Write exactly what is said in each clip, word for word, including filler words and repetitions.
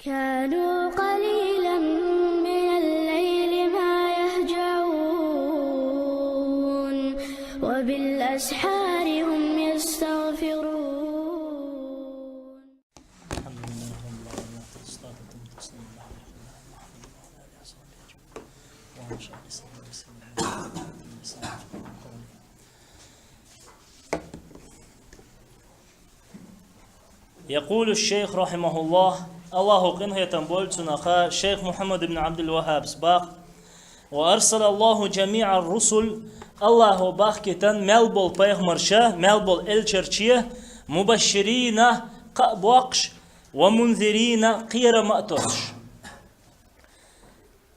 كانوا قليلا من الليل ما يهجعون، وبالأسحار هم يستغفرون. الحمد لله رب العالمين. والصلاة والسلام على رسول الله محمد وعلى آله وصحبه أجمعين. اللهم صل وسلم على سيدنا محمد وعلى آله وصحبه أجمعين. يقول الشيخ رحمه الله، Аллахӏо къинхетам болба цунах, шейх Мухьаммад ибн Ӏабдул-Ваххабс бах: وأرسل الله جميع الرسل, Аллахӏо бахкийтан мел бола пайхамараш, мел бола элчараш, مبشرين, кхаъ боаккхаш, ومنذرين, кхерам а тоссаш.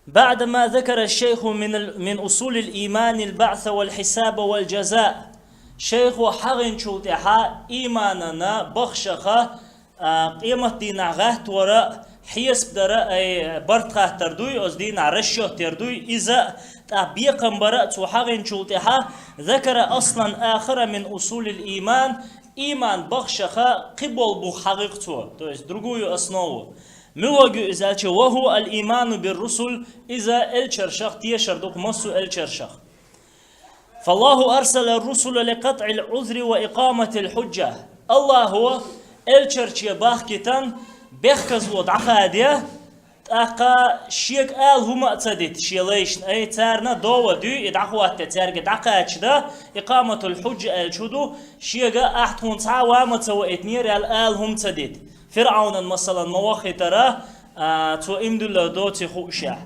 بعد ما ذكر الشيخ من ال-، من أصول الإيمان البعث والحساب والجزاء. Шейхо хьагӀинчул тӀехьа иманана бахшаха, а, къематдийнахь гӀаттара, хьесап дара, ай, барт хаттар дуй, оцу дийнахь расчет яр дуй, иза, тӀаккха бекхам бара цо хьагӀинчул тӀехьа, ذكر أصلا آخر من أصول الإيمان, иман бахшаха кхиболу бух хьагӀира цо, то есть другую основу. Муьлхарг ю иза аьлча, وهو الإيمان بالرسل, иза элчаршах тешар ду-кх массо а элчаршах. فالله أرسل الرسل لقطع العذر وإقامة الحجة. Аллахӏо элчараш бахкийтан бехказло дӀахаде, тӀаккха шега ала хӀума а ца дита шен лайшна, ай, царна довод дуй, и дӀахӀотта цаьрга дӀакхача да, إقامة الحجة аьлча хӀун ду, шега ахь тхуна цхьа а ва ма ца ваийтинера аьлла ала хӀума ца дита. ФирӀавнан, масалан, ма ваххийтара, а, цо иман диллар доций хуушехь.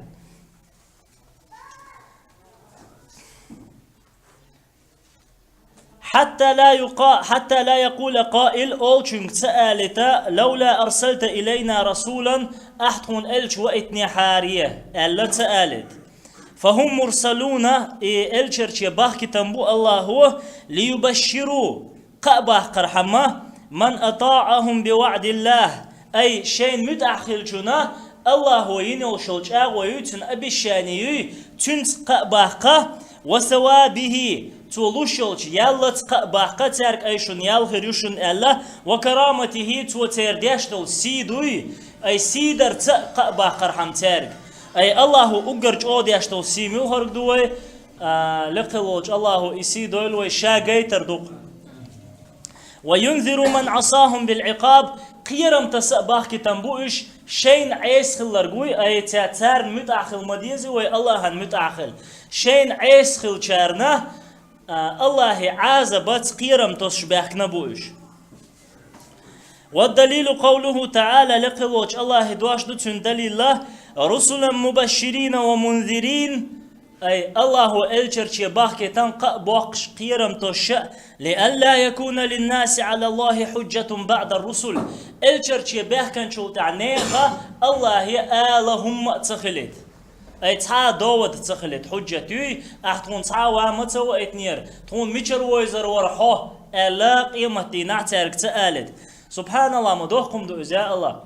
حتى لا يقا-، حتى لا يقول قائل, олучуьнга ца алийта, لولا أرسلت إلينا رسولا, ахь тхуна элча ваийтинехьара, аьлла ца алийта. فهم مرسلون, и элчараш бахкийтан бу Аллахӏо, ليبشروا, кхаъ баккхархьама, من أطاعهم بوعد الله, ай, шайна муьтӀахь хиллачунна, Аллахӏо йина йолуш йолу чӀагӀо юй, цуьнан обещание юй, цуьнца кхаъ баккха, وثوابه, цо луш йолчу яллаца кхаъ баккха цаьрга, ай, шуна ял хир ю шуна аьлла, وكرامته, цо церан деш долу сий дуй, ай, сий дарца а кхаъ баккхархьама цаьрга. Ай, Аллахӏо уггар чӀогӀа деш долу сий муьлхарг ду вай, а, лекха волчу Аллахӏо и сий дойла вай, ша гайтар ду-кх. وينذر من عصاهم بالعقاب, кхерам таса а бахкийтан бу уьш, шайна Ӏеса хилларг вуй, ай, ца-, царна муьтӀахь хила ма деза вай, Аллахӏан муьтӀахь хила. Шайна Ӏеса хиллачарна, а, Аллахӏан Ӏазапца кхерам тосуш баьхкина бу уьш. والدليل قوله تعالى, лекха волчу Аллахӏан дош ду цуьнан далил: رسلا مبشرين ومنذرين, ай, Аллахӏо элчараш бахкийтан кхаъ боккхуш, кхерам тосуш а, لئلا يكون للناس على الله حجة بعد الرسل, элчараш баьхкинчул тӀаьхьа нехан Аллахӏе ала хӀума а ца хилийта. Ай, цхьа а довод ца хилийта, хьуджат юй, ахь тхуна цхьа а ва ма ца ваийтинера, тхуна мичара вовзар вара хьо, аьлла, къематдийнахь цаьрга ца алийта. СубхьаналлахӀ, ма доккха хӀума ду иза, я АллахӀ.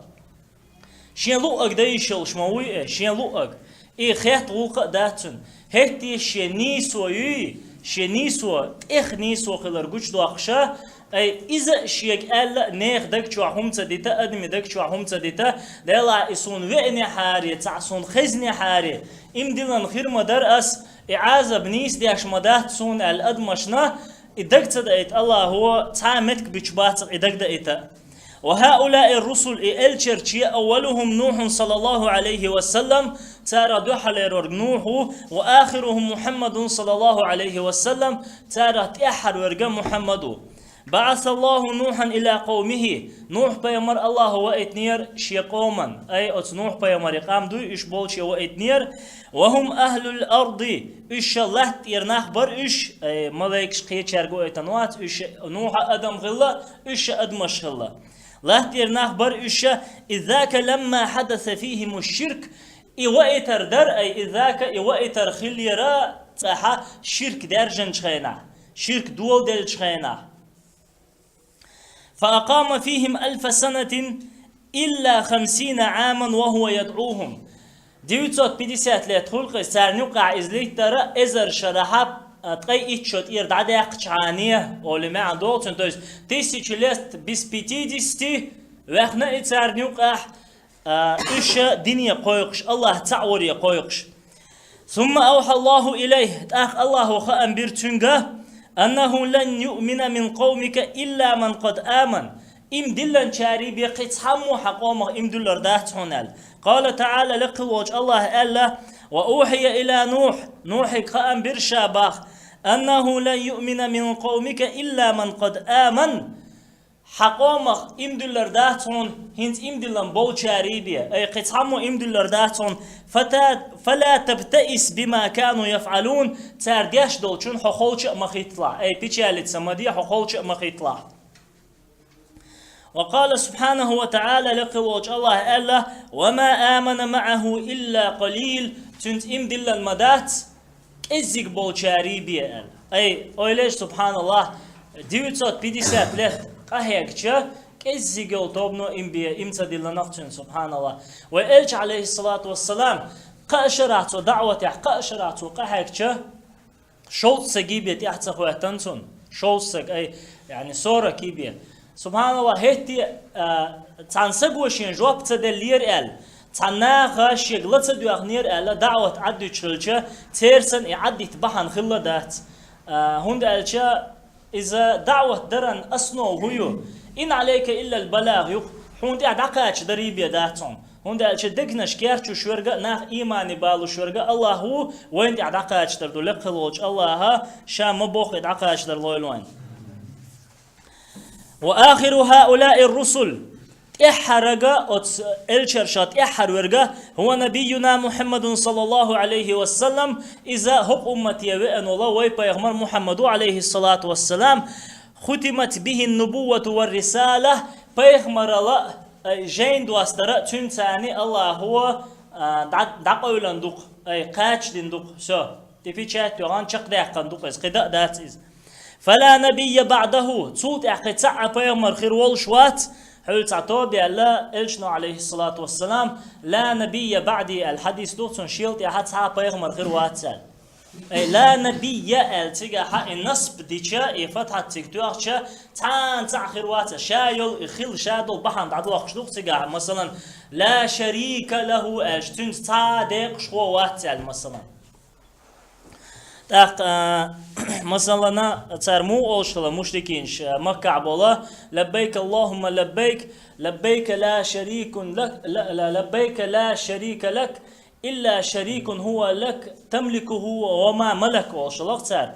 Шен луъург дан йиш йолуш ма вуй и, шен луъург. И хетта гӀуллакх а дац цуьнан. ХӀетте шен нийсо юй, шен нийсо, тӀех нийсо хилар гучудоккхуша, ай, иза а шега аьлла а, нехан даг чохь хӀума ца дита, адамийн даг чохь хӀума ца дита, делахь и суна веанехьара, цхьаъ суна хезнехьара, иман диллина хир ма дара ас, и Ӏазап нийса деш ма дац суна аьлла адамашна, и даг ца даийта АллахӀо, цхьа а меттиг буьтуш бацара и даг даийта. وهؤلاء الرسل, и элчарчий, أولهم نوح صلى الله عليه وسلم, царах дуьххьарлера верг Нухь ву, وآخرهم محمد صلى الله عليه وسلم, царах тӀаьххьара верг Мухьаммад ву. بعث الله نوحا إلى قومه, Нухь-пайхамар АллахӀо ваийтинера шен къоман, ай, оцу Нухь-пайхамаран къам дуй, уьш болче ваийтинера, وهم أهل الأرض, уьш латта тӀера нах бара уьш, ай, малайкаш кхечаьрга ваийтина вац, уьш Нухьа адам хилла, уьш адамаш хилла. Латта тӀера нах бара уьш, إذ ذاك لما حدث فيهم الشرك, и ваийтар дара, ай, إذ ذاك, и ваийтар хиллера цӀахь ширк даьржинчу хенахь, ширк доладеллачу хенахь. فأقام فيهم ألف سنة إلا خمسين عاما وهو يدعوهم. Девятьсот пятьдесят лет хуьлу-кх иза, царна юкъахь иза литтара, эзар шарахь, а, ткъе итт шо тӀера дӀадаьккхачхьана, олу маьӀна догӀу цуьнан, то есть тысячу лет без пятидесяти ваьхна и царна юкъахь, А, уьш дине кхойкхуш, Аллахь цхьаъ варе кхойкхуш. ثم أوحى الله إليه, тӀаккха Аллахьо хаам бира цуьнга, أنه لن يؤمن من قومك إلا من قد آمن. Им диллинчарий бен кхин цхьаммо хьан къомах им дуьллур дац хьуна аьлла. قال تعالى, лекха волчу Аллахьа аьлла, وأوحي إلى نوح, Нухьига хаам бира ша бах, أنه لن يؤمن من قومك إلا من قد آمن. Хьан къомах им дуьллур дац хьуна, хӀинца им диллина болчарий бен, ай, кхин цхьаммо им дуьллур дац хьуна, فلا تبتئس بما كانوا يفعلون, цара деш долчун хьо холча а ма хӀитталахь, ай, печалиться ма де, хьо холча а ма хӀитталахь. وقال سبحانه وتعالى, лекха волчу Аллахьа аьлла, وما آمن معه إلا قليل, цуьнца им диллина ма дац, кӀеззиг болчарий бен аьлла. Ай, ойлаш, субханаллахь, девятьсот пятьдесят лет къахьегча, кӀеззиг йолу тобано им бен, им ца диллинарх цуьнан, субханаллахь. Вай элча, алейхиссалату вассалам, кхаа шарахь цо даъватехь, кхаа шарахь цо къахьегча, шовзткъа сагий бен тӀаьхьа ца хӀоьттина цунна. Шовзткъа саг, ай, яъни сорок бен. Субханаллахь, хӀетте а, цхьана саго шен жоп ца деллера аьлла, цхьана наха шега ла ца доьхнера аьлла, даъват Ӏаддуьтуш хилча, церан санна и Ӏаддитта бахьана хилла дац. А, хӀунда аьлча иза даъват даран основа хӀун ю? إن عليك إلا البلاغ ю-кх, хьуна тӀехь дӀакхачадарий бен дац хьуна. ХӀунда аьлча дегнаш керчаш верг а, нах иймане балуш верг а Аллахь ву, вайна тӀехь дӀакхачадар ду, лекха волчу Аллахьа ша ма бохху и дӀакхачадар лойла вайна. وآخر هؤلاء الرسل, тӀаьххьарга, оцу элчаршах тӀаьххьара верг а, هو نبينا محمد صلى الله عليه وسلم, иза хӀокху уммате веана волу вай пайхамар Мухьаммад ву, алейхиссалату вассалам, ختمت به النبوة والرسالة, пайхамаралла а, жайна достар а цуьнца Аллахьо, а, дӀа-, дӀакъевлина ду-кх, ай, кхачадина ду-кх, всё. ТӀе печать тоьхна, чекхдаьккхина ду-кх иза, кхин дан а дац иза. فلا نبي بعده, цул тӀаьхьа кхин цхьа а пайхамар хир волуш вац, хьуьлла цхьа тоба яьлла, элчано, алейхиссалату вассалам, لا نبي بعدي аьлла хьадис ду, цунна шел тӀаьхьа цхьа а пайхамар хир вац аьлла. Ай, لا نبي аьлла цигахь и насб дича, и фатхьат цига тоьхча, цхьана цхьаъ хир вац, ша йолу, и хила ша долу бахьана дӀадохкуш ду-кх цигахь. Масалан, لا شريك له аьлча, цуьнца цхьа а декъашхо вац аьлла, масалан. ТӀаккха, а, масалана, цара муха олуш хилла мушрикинаш, а, Маккахь болу: لبيك اللهم لبيك، لبيك لا شريك لك، لا، لا، لبيك لا شريك لك، إلا شريك هو لك تملكه وما ملك олуш хилла-кх цара.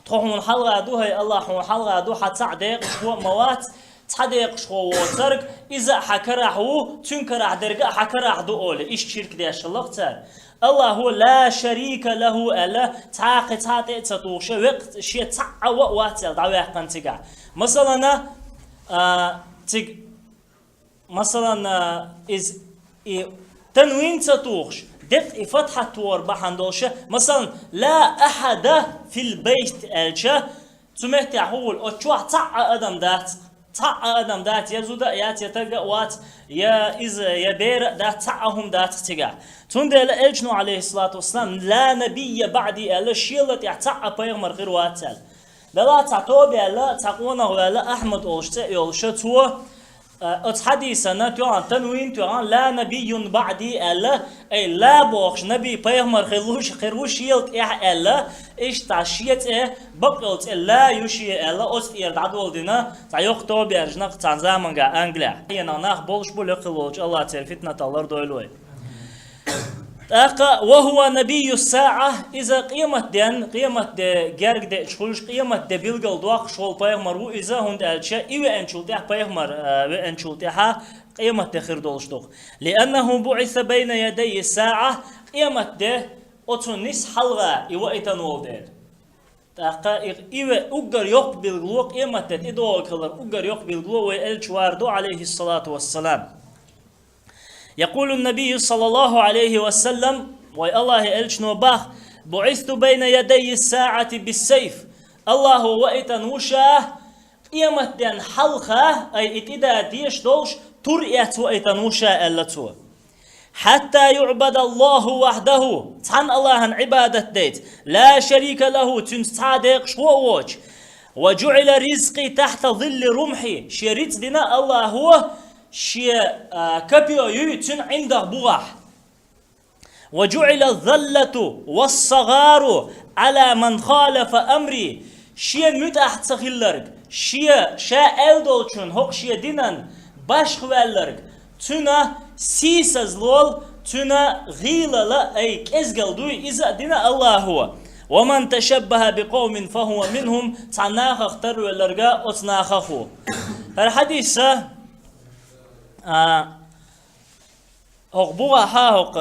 Тхо хьуна хьалха ду, хӀай Аллахь, хьуна хьалха ду, хьан цхьа а декъашхо а ма вац, цхьа декъашхо воцург, иза а хьан карахь ву, цуьнан карахь дерг а хьан карахь ду, олий, иштта ширк деш хилла-кх цара. Аллахьо لا شريك له аьлла, цхьа а кхин цхьа а тӀе а ца тухуш, веккъа шен цхьа а ваъ вац аьлла, дӀаваьккхина цигахь. Масалана, а, цига Масалан, а, иза и танвин ца тухуш, декъ и фатхьат тохар бахьана долуш, масалан, لا أحد في البيت аьлча, цу меттехь хӀун хуьлу, оцу чохь цхьа а адам дац, цхьа а адам дац, я зуда а яц, я таг а вац, я иза, я бер а дац, цхьа а хӀума дац цигахь. Цундела элчано, алейхиссалату вассалам, لا نبي بعدي аьлла, шел тӀаьхьа цхьа а пайхамар хир вац аьлла. Делахь цхьа тоба яьлла, цхьа къонах ваьлла, Ахьмад олуш цӀе а йолуш, цо, а, оцу хьадисана тоьхна, танвин тоьхна, لا نبي بعدي аьлла, ай, لا бохуш, наби, пайхамар хир ву, хир ву шел тӀаьхьа аьлла, иштта шен цӀе, бакъ йолу цӀе لا ю шен аьлла, оцу тӀера дӀадолдина, цхьа йоккха тоба яьржина-кх цхьана заманга Англехь. Хьенах нах болуш бу, лекха волчу Аллахь церан фитнатах лардойла вай. ТӀаккха وهو نبي الساعة, иза къематден, къематде герга деъча хуьлуш, къематде билгал доккхуш волу пайхамар ву иза, хӀунда аьлча и веанчул тӀаьхьа пайхамар, а, веанчул тӀаьхьа къематде хир долуш ду-кх. لأنه بعث بين يدي الساعة, къематде оцу нис хьалха и ваийтина волу дела. ТӀаккха и, и ве уггар йоккха билгало, къематде тӀедогӀург хилар уггар йоккха билгало вай элча вар ду, алейхиссалату вассалам. يقول النبي صلى الله عليه وسلم, вай Аллахьан элчано бах: بعثت بين يدي الساعة بالسيف. Аллахьо ваийтина ву ша, къематден хьалха, ай, и тӀеда дезаш долуш, тур эцна ваийтина ву ша, аьлла цо. حتى يعبد الله وحده, цхьана Аллахьан Ӏибадат дайта, لا شريك له, цуьнца цхьа а декъашхо а воцуш, وجعل رزقي تحت ظل رمحي, шен рицкъ дина Аллахьо Шен, а, копьё юй цуьнан ӀиндагӀа бугӀахь. «وجعل الذلة والصغار على من خالف أمري». Шена муьтӀахь ца хилларг, шен, ша аьлла долчун хӀокху шен динан башхаваьлларг, цуьнан сийсазлол, цуьнан гӀийлалла, ай, кӀезгал дуй, иза а дина Аллахо. «ومن تشبه بقوم فهو منهم», цхьана нахах тарвелларг оцу нахах ву. ХӀара хьадиса, а, хӀокху бугӀахь, хӀокху,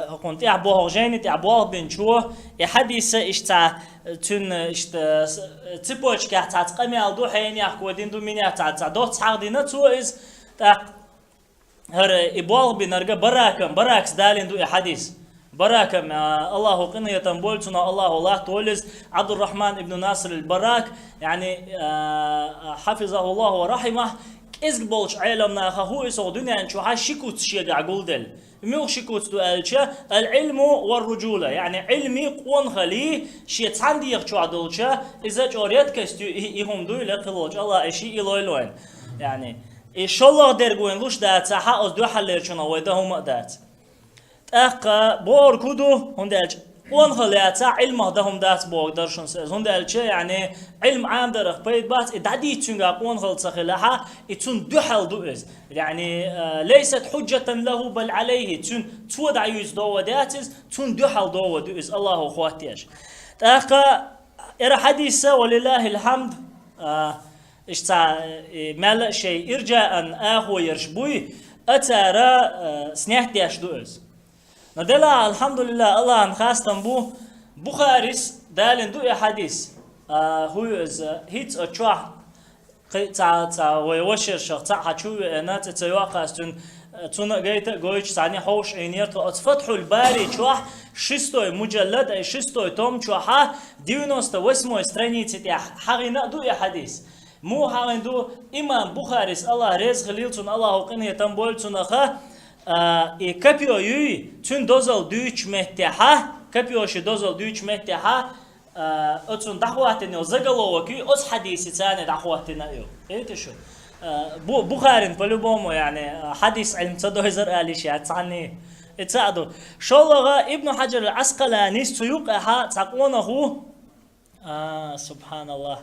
хӀокхунна тӀехь бо-, хӀокху жайни тӀехь болх бинчо, и хьадиса иштта цхьа, цуьнан иштта с-, цепочкехь цхьацца къамел ду, хьенех кодина ду, минех цхьа, цхьа доцца хьахдина цо иза, тӀаккха хӀара и болх бинарг Баракам, Баракс далийна ду и хьадис. Баракам, а, Аллахо къинхетам бойла цунах, Аллахо латтавойла иза, Ӏабдуррахьман ибн Наср аль-Барак, яъни, а, хьафизахуллаху ва рахьимахь, кӀезиг болчу Ӏеламнахах ву иза хӀокху дуьнен чохь ши куц шегахь гулделла. Муьлха ши куц ду аьлча, аль-Ӏилму ва ар-руджула, яъни Ӏилми, къонахалли, шен цхьана дегӀа чохь долча, иза чӀогӀа редкость ю, и, и хӀума дуй, лекха волчу Аллахо и шиъ и лойла вайна. Яъни, и шолгӀа дерг вайна луш дацахь, оцу дуьххьарлерчунах вай дан хӀума а дац. ТӀаккха бохург хӀун ду, хӀунда аьлча къонахалла яцахь, Ӏилмах дан хӀума дац бохург дара шуна сан. ХӀунда аьлча, яъни, Ӏилма Ӏамадарах пайда бац, и дӀадийца цуьнгахь къонахалла ца хилахь, и цунна дуьхьал ду иза. Яъни, а, «лайсат хьуджатан лаху бал Ӏалайхи», цуьнан, цо дӀаюьйцу догӀа дац иза, цунна дуьхьал догӀа ду иза, Аллахо хоттаеш. ТӀаккха эра хьадиса, валиллахил хьамд, а, иштта, э, мел а шайн ирджаан ахо ерш буй, а цара, э, снять деш ду иза. Но делахь, алхьамдулиллах, Аллахьан хастам бу, Бухарис далийна ду и хьадис. А, хӀун ю иза, хӀинца а чохь, кхин цхьа, цхьа вай ваша ершах цхьаъ хьан чу веана, цӀе ца йоккхуш цуьнан, цунна а гайта а гойтуш, цхьаьна хьовш Ӏийнера тхо оцу Фатхьуль-Бари чохь, шестой муджаллад, ай, шестой том чохьа, девяносто восьмой страница тӀехь хьахийна а ду и хьадис. Муха хьахийна ду, имам Бухарис, Аллах реза хилийла цунна, Аллахо къинхетам бойла цунах, а, и копьё юй, цуьнан дозалла дуьйцучу меттехьа, копьё шен дозалла дуьйцучу меттехьа, а, оцунна дӀахӀоттийна йолу заголовок юй, оцу хьадисаца дӀахӀоттийна ю. Хетий шу? А, Бу-, Бухарин по-любому, яъни, а, хьадис Ӏилма ца дойзар ала йиш яц цхьанний. И цхьаъ ду. ШолгӀа Ибн Хьаджар аль-Ӏаскъаланис цу юккъехьа цхьа къонах ву. А, субханаллах.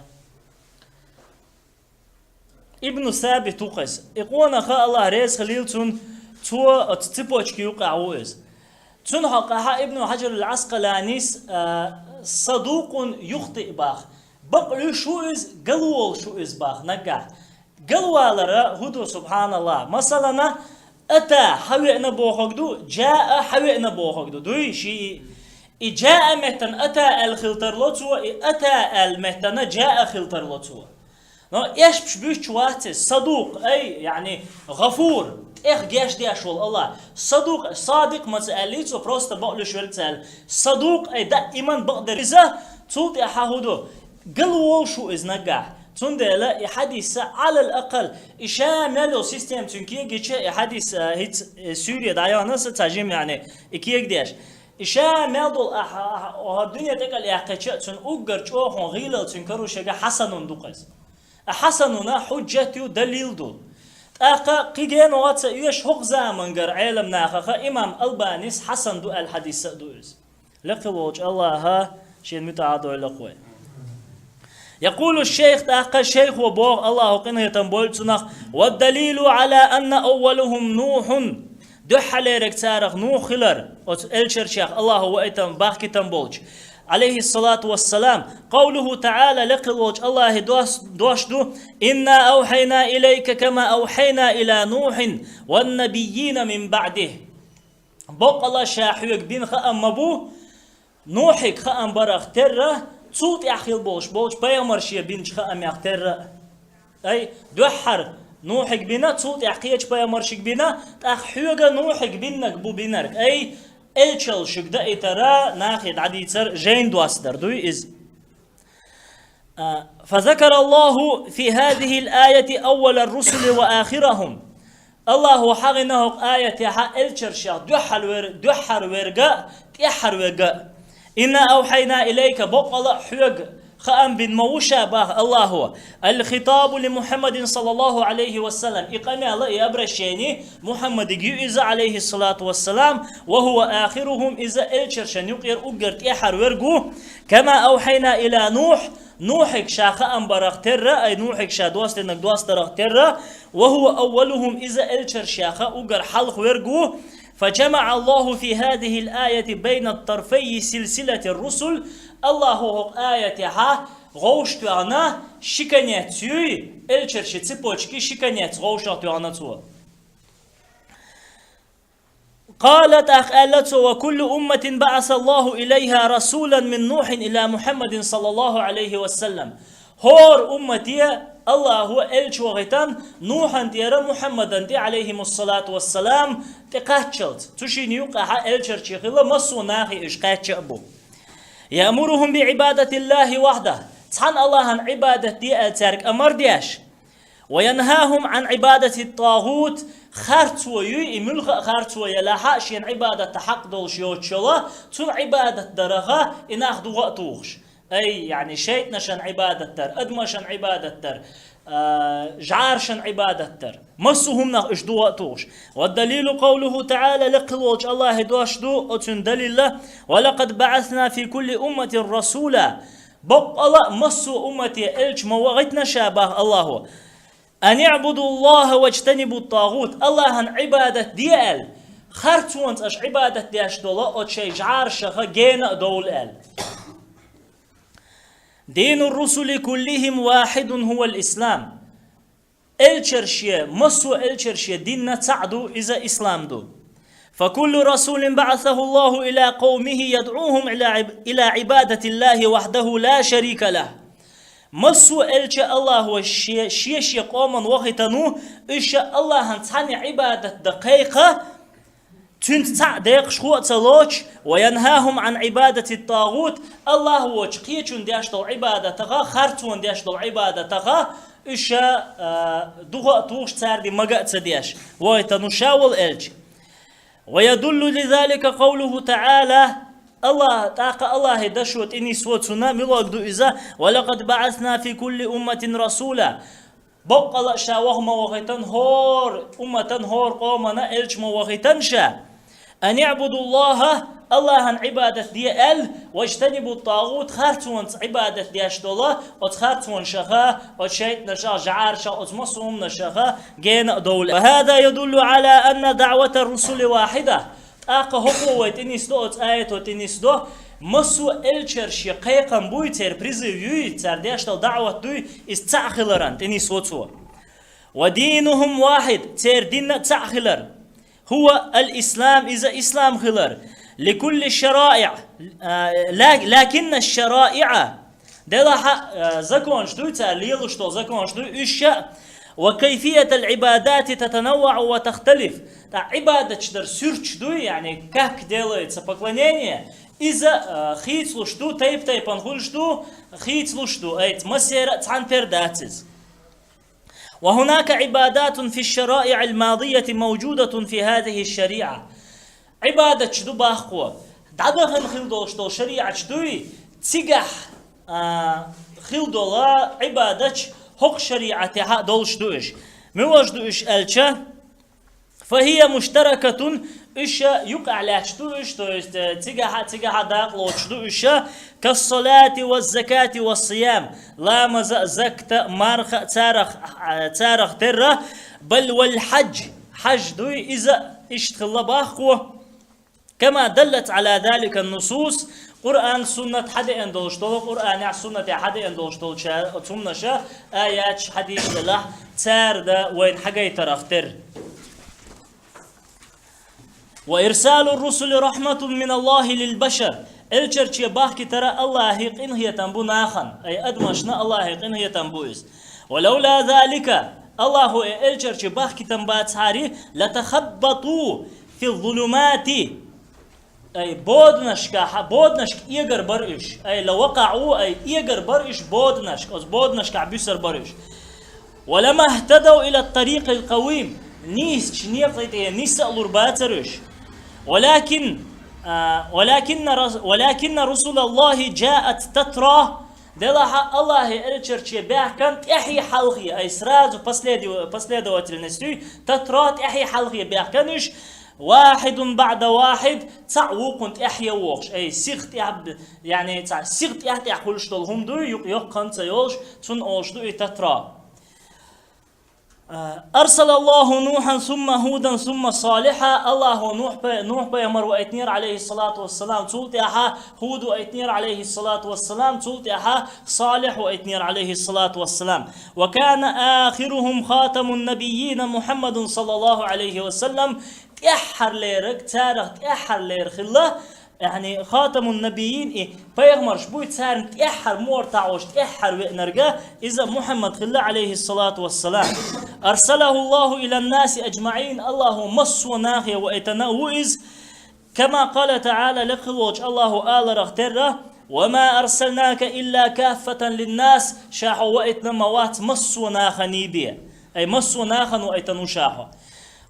Ибн Сабит ву-кх иза. И къонах, Аллах реза хилийла цунна, цо оцу цепочки юккъехь ву иза. Цунна хьокъехьа Ибн Хьаджар аль-Ӏаскъаланис, а, садукъун юхтиъ баха. Бакъ луьйш ву иза, галволуш ву иза баха наггахь. Галвалара хӀун ду, субханаллах? Масалана, ата хьавеана бохург ду, джаа хьавеана бохург ду. Дуй, ши и. И джаа меттана ата аьлла хила тарло цо, и ата аьлла меттана джаа хила тарло цо. Но эшпаш буьттуш вац иза, садукъ, ай, яъни, гӀафур, тӀех гечдеш волу Аллах. Садукъ, садикъ ма ца аьллий цо, просто бакъ луьйш верг ца аьлла. Садукъ, ай, даиман бакъдерг иза, цул тӀаьхьа хӀун ду? Галволуш ву иза наггахь. Цундела и хьадиса, Ӏалал акъал, и ша мел йолу система цуьнан кегийча, и хьадис, а, хӀинца, э, суьйре дӀаяхана аса ца жима, яъни, и кегадеш. И ша мел долу ахь, ахь, ахь дуьне тӀекӀел яьккхича, цуьнан уггар чӀогӀа гӀийлалла цуьнан каруш яга хьасанун ду-кх иза. А хьасануна хьуджат ю, далил ду. ТӀаккха кхин генахь ца оьшу хӀокху замангара Ӏеламнахаха имам Албанис хьасан ду аьлла хьадис а ду иза. Лекха волчу Аллаха шен муьтӀахь а дойла-кх вай. Якъулу шейх, тӀаккха шайхо боху, Аллахо къинхетам бойла цунах: «Ва далилу Ӏала анна аввалухум Нухун». Дуьххьалериг царах Нух хилар, оцу элчанех Аллахо ваийтам, бахкийтам болчу, Ӏалайхиссалату вассалам, къавлуху таӀала, лекха волчу Аллахе дос-, дош ду: «Инна авхьайна илайка кама авхьайна ила Нухин ван набиййина мин баӀдихи». Боккъала ша хьоьга бина хаам ма бу, Нухьига хаам барах терра, цул тӀаьхьа хила болуш болчу пайхамарше бинчу хаамех терра. Ай, дуьххьара Нухьига бина, цул тӀаьхьа кхечу пайхамаршига бина, тӀаккха хьоьга Нухьига биннарг бу бинарг. Ай, элчанал шуьга даийтара, нахе дӀадийцар жайна доссадар дуй иза. А, фазакара Аллаху фи хазихил аяти аввалар русули ва ахирахум. Аллахо хьахийна хӀокху аятехьа элчанех дуьххьара вер-, дуьххьара верг а, тӀаьххьара верг а. «Инна авхьайна илайка», боккъала а хьоьга Хаам бин ма ву ша бах Аллахо. الخطاب لمحمد صلى الله عليه وسلم. И къамаьл, и обращение Мухаммадига ю иза, عليه الصلاة والسلام. وهو آخرهم, иза элчаршан юкъера уггар тӀехьара верг ву. كما أوحينا إلى نوح. Нухьига ша хаам барах терра, ай Нухьига ша доссадаьннарг доссадарах терра. وهو أولهم, иза элчаршех уггар хьалха верг ву. فجمع الله في هذه الآية بين طرفي سلسلة الرسل. Аллахо хӀокху аятехь вовшахтоьхна ши конец юй, элчарши цепочки ши конец вовшахтоьхна цо. قال, тӀаккха аьлла цо: وكل أمة بعث الله إليها رسولا من نوح إلى محمد صلى الله عليه وسلم. ХӀора уммате Аллахо элча вахийтина Нухьан тӀера Мухьаммадан тӀе, عليهم الصلاة والسلام, тӀе кхаччалц. Цу шина юккъехь элчарчий хилла массо а нахе уьш кхаьчна а бу. يأمرهم بعبادة الله وحده. Цхьана Аллахьан Ӏибадат де аьлла цаьрга амар деш. وينهاهم عن عبادة الطاغوت. Харцо юй, и муьлхха а харцо елахь а, шена Ӏибадатан хьакъ долуш йоцуш йолу, цунна Ӏибадат дарах и нах дукха а тухуш. Ай, яъни шайтӀанашна Ӏибадат дар, адамашна Ӏибадат дар, а, жӀарашна Ӏибадат дар. Массо а хӀуманах уьш дукха а тухуш. والدليل قوله تعالى, лекха волчу Аллахьан дош ду оцуьнан далилла: ولقد بعثنا في كل أمة رسولا. Баккъала а массо а уммате элча ма вахийтина ша бах Аллахо. أن اعبدوا الله واجتنبوا الطاغوت. Аллахьан Ӏибадат де аьлла, харцонца аша Ӏибадат деш долу оцу шайн жӀарашах гена а довла аьлла. دين الرسل كلهم واحد هو الإسلام. Элчарше, массо а элчарше дин цхьаъ ду, иза ислам ду. فكل رسول بعثه الله إلى قومه يدعوهم إلى عب-، إلى عبادة الله وحده لا شريك له. Массо а элча Аллахо ше-, шен-шен къомана вахийтина ву, уьш Аллахьан цхьанна Ӏибадат дан кхайкха, цуьнца цхьаъ декъашхо а ца лоцуш, وينهاهم عن عبادة الطاغوت, Аллахь воцчу кхечунна деш долу Ӏибадатах, харцонна деш долу Ӏибадатах, уьш, а, дукха а тухуш, цаьрга мага а ца деш, вахийтина ву ша волу элча. ويدل لذلك قوله تعالى, Аллахь, тӀаккха Аллахьан дашо тӀе нисво цунна, муьлхарг ду иза: ولقد بعثنا في كل أمة رسولا. Баккъала а ша ваха ма вахийтина хӀора умматан, хӀора къомана элча ма вахийтина ша. أن اعبدوا الله, Аллахьан Ӏибадат де аьлла, واجتنبوا الطاغوت, харцонца Ӏибадат деш долу оцу харцонашах, оцу шайтӀанашах, жӀарашах, оцу массо а хӀуманашах гена а довла. وهذا يدل على أن دعوة الرسل واحدة. ТӀаккха хӀокхо вай тӀе нисдо, оцу аято тӀе нисдо, массо а элчарше кхайкхам буй, церан призыв юй, цара деш долу даӀват дуй, иза цхьаъ хиларан тӀе нисво цо. ودينهم واحد, церан дин а цхьаъ хилар. هو الإسلام, иза ислам хилар. لكل الشرائع, а, ла-, لكن الشرائع, делахь а, а, законаш дуй, цара лелош долу законаш дуй, уьш а, وكيفية العبادات تتنوع وتختلف. ТӀаккха Ӏибадаташ дар суьрташ дуй, яъни как делается поклонение, иза, а, хийцалуш ду, тайп-тайпана хуьлуш ду, хийцалуш ду, айца массеран а цхьаьнатера дац иза. وهناك عبادات في الشرائع الماضية موجودة في هذه الشريعة. Ӏибадаташ ду баккхий, дӀадахана хилла долуш долу шариӀаташ дуй, цигахь, а, хилла долу Ӏибадаташ хӀокху шариӀатехь а долуш ду уьш. Муьлш ду уьш аьлча, فهي مشتركة, уьш юкъахь лаьтташ ду уьш, то есть, э, цигахь а, цигахь а дакъа лоцуш ду уьш, كالصلاة والزكاة والصيام, ламаз а, закат а, марха а, царах, а, царах терра, بل والحج, хьаж дуй, иза иштта хилла баккхий. كما دلت على ذلك النصوص, Къуръан, суннат хьадеана долуш долу, Къуръанехь, суннатехь хьадеана долуш долчу цумнаша, аяташ, хьадисаш делахь, цара дан вайна хьагайтарах терра. وإرسال الرسل رحمة من الله للبشر. Элчарче бахкийтара Аллахьан къинхетам бу нахана, ай адамашна Аллахьан къинхетам бу иза. ولولا ذلك, Аллахьо и элчарче бахкийтам бацахьара, لتخبطوا في الظلمات. Ай, боданашкахь, боданашка эгар бара уьш. Ай, لوقعوا, ай, эгар бара уьш боданашка, оцу боданашкахь буьсур бара уьш. ولما اهتدوا إلى الطريق القويم, нийсачу некъа тӀе нисса а лур бацара уьш. ولكن, а, ولكن رس-, ولكن رسل الله جاءت تترى, Делахьа Аллахьа элчарче баьхкан тӀехье хьалхе, ай сразу последу-, последовательностью, татра тӀехье хьалхе баьхкан уж, واحد بعد واحد, цхьаъ вукхун тӀехье вохуш, ай сих тӀехь, яъни цхьа сих тӀехь-тӀехь хуьлуш долу хӀума дуй, юкъ-, йоккха ца йолуш, цунна олуш ду и татра. أرسل الله نوحا ثم هودا ثم صالحا. Аллахьо Нухь пай-, Нухь пайхамар ваийтинера, عليه الصلاة والسلام, цул тӀаьхьа Худ ваийтинера, عليه الصلاة والسلام, цул тӀаьхьа Салихь ваийтинера, عليه الصلاة والسلام. وكان آخرهم خاتم النبيين محمد صلى الله عليه وسلم. ТӀаьххьарлераг, царах тӀаьххьарлера хилла, яъни, خاتم النبيين, и пайхамарш буй, царна тӀаьххьара муха тӀаьхьа веш, тӀаьххьара веанарг, иза Мухьаммад хилла, عليه الصلاة والسلام. أرسله الله إلى الناس أجمعين, Аллахьо массо а нахе ваийтина ву иза. كما قال تعالى, лекха волчу Аллахьо аларах терра: وما أرسلناك إلا كافة للناس, ша хьо ваийтина ма вац массо а нахана бен. Ай, массо а нахана ваийтина ву ша хьо.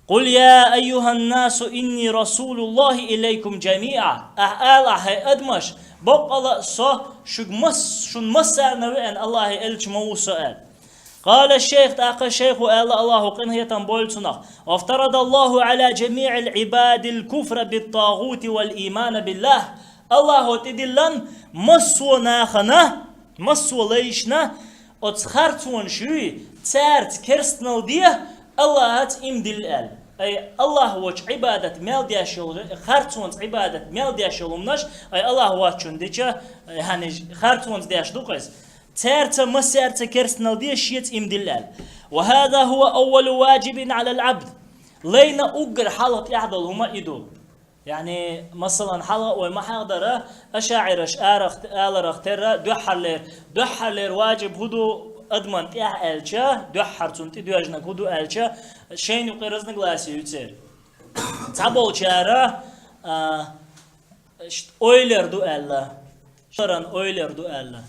قل يا أيها الناس إني رسول الله إليكم جميعا. Ахь ала, хӀай адамаш, боккъала а со шуьга мас-, шун массарна веана Аллахьа элча ма ву со аьлла. قال الشيخ, тӀаккха шайхо аьлла, Аллахьо къинхетам бойла цунах: وافترض الله على جميع العباد الكفر بالطاغوت والإيمان بالله. Аллахьо тӀедиллина массо а нахана, массо а лайшна, оцу харцонаш юй, цаьрца керстанал де, Аллахьаца иман дилла аьлла. Ай, Аллахь волчу Ӏибадат мел деш йолу, харцонца Ӏибадат мел деш йолу хӀуманаш, ай, Аллахь воцчунна дича, яъни, харцонца деш ду-кх иза. Цаьрца, массаьрца керстанал де, шеца иман дилла аьлла. وهذا هو أول واجب على العبد. Лайна уггар хьалха тӀехь долу хӀума и ду. Яъни, масалан, хьалха вай ма хьахдара, ашаӀираш арах-, аларах терра, дуьххьарлера, дуьххьарлера ваджиб хӀун ду адаман тӀехь аьлча, дуьххьара цунна тӀедоьжнарг хӀун ду аьлча, шайна юкъе разногласие ю церан. Цхьаболчара, а, иштта ойлер ду аьлла, шаран ойлер ду аьлла.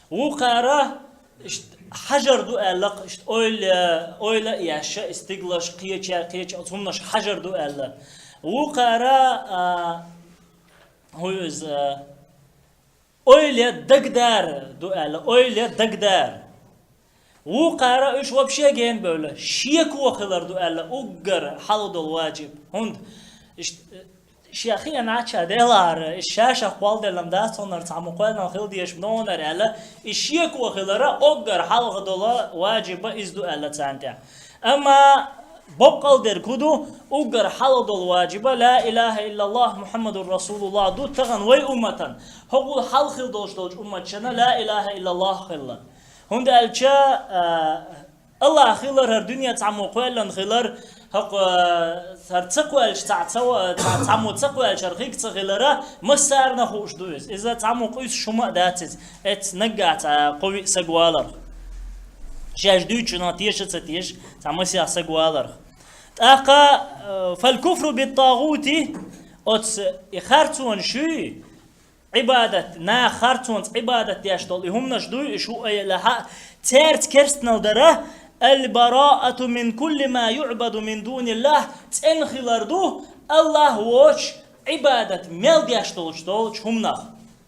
Вукхара, иштта хьажар ду аьлла, иштта ойла, ойла а еш, и стиглаш, кхеча, кхеча, оцу хӀуманаш хьажар ду аьлла. Вукхара, а, хӀун ю иза, ойла дагадара ду аьлла, ойла дагадара. Вукхара уьш вообще гена бевлла, шеко хилар ду аьлла, уггар хьалха долу ваджиб. ХӀунда иштта шен хиъна Ӏача делахьара, и ша-шах кхолладелла ма дац, цуннара цхьа ма кхоьллина хила дезаш ма ду хьуна аьлла, и шеко хилара уггар хьалха долу ваджиба иза ду аьлла царна тӀехь. Амма боккъал дерг хӀун ду, уггар хьалха долу ваджиба ла илаха иллаллах Мухаммадур Расулуллах ду тахана вай умматан. ХӀокхул хьалха хила долуш долчу умматашна ла илаха иллаллах хилла. ХӀунда аьлча, а, Аллах хилар, хӀара дуьне цхьаммо кхоьллина хилар, хӀокху, а, хӀара ца кхоьллича, цхьа, ца ва-, цхьа, цхьаммо ца кхоьллича, хӀара хиг ца хилара, массарна хууш ду иза. Иза цхьаммо къуьйсуш хӀума а дац иза. Эццахь наггахь цхьа кхо-виъ саг валарх. Шаьш дуьйцучунах теша а ца теша, цхьа масех саг валарх. ТӀаккха, а, фалкуфру биттагӀути, оцу и харцонаш юй, Ӏибадат, наха харцонца Ӏибадат деш долу и хӀуманаш дуй, и шу а елахьа, цаьрца керстанал дара, албараату мин кулли ма юъбаду мин дуниллах, цӀена хилар ду, Аллах воцуш Ӏибадат мел деш долчу долчу хӀуманах.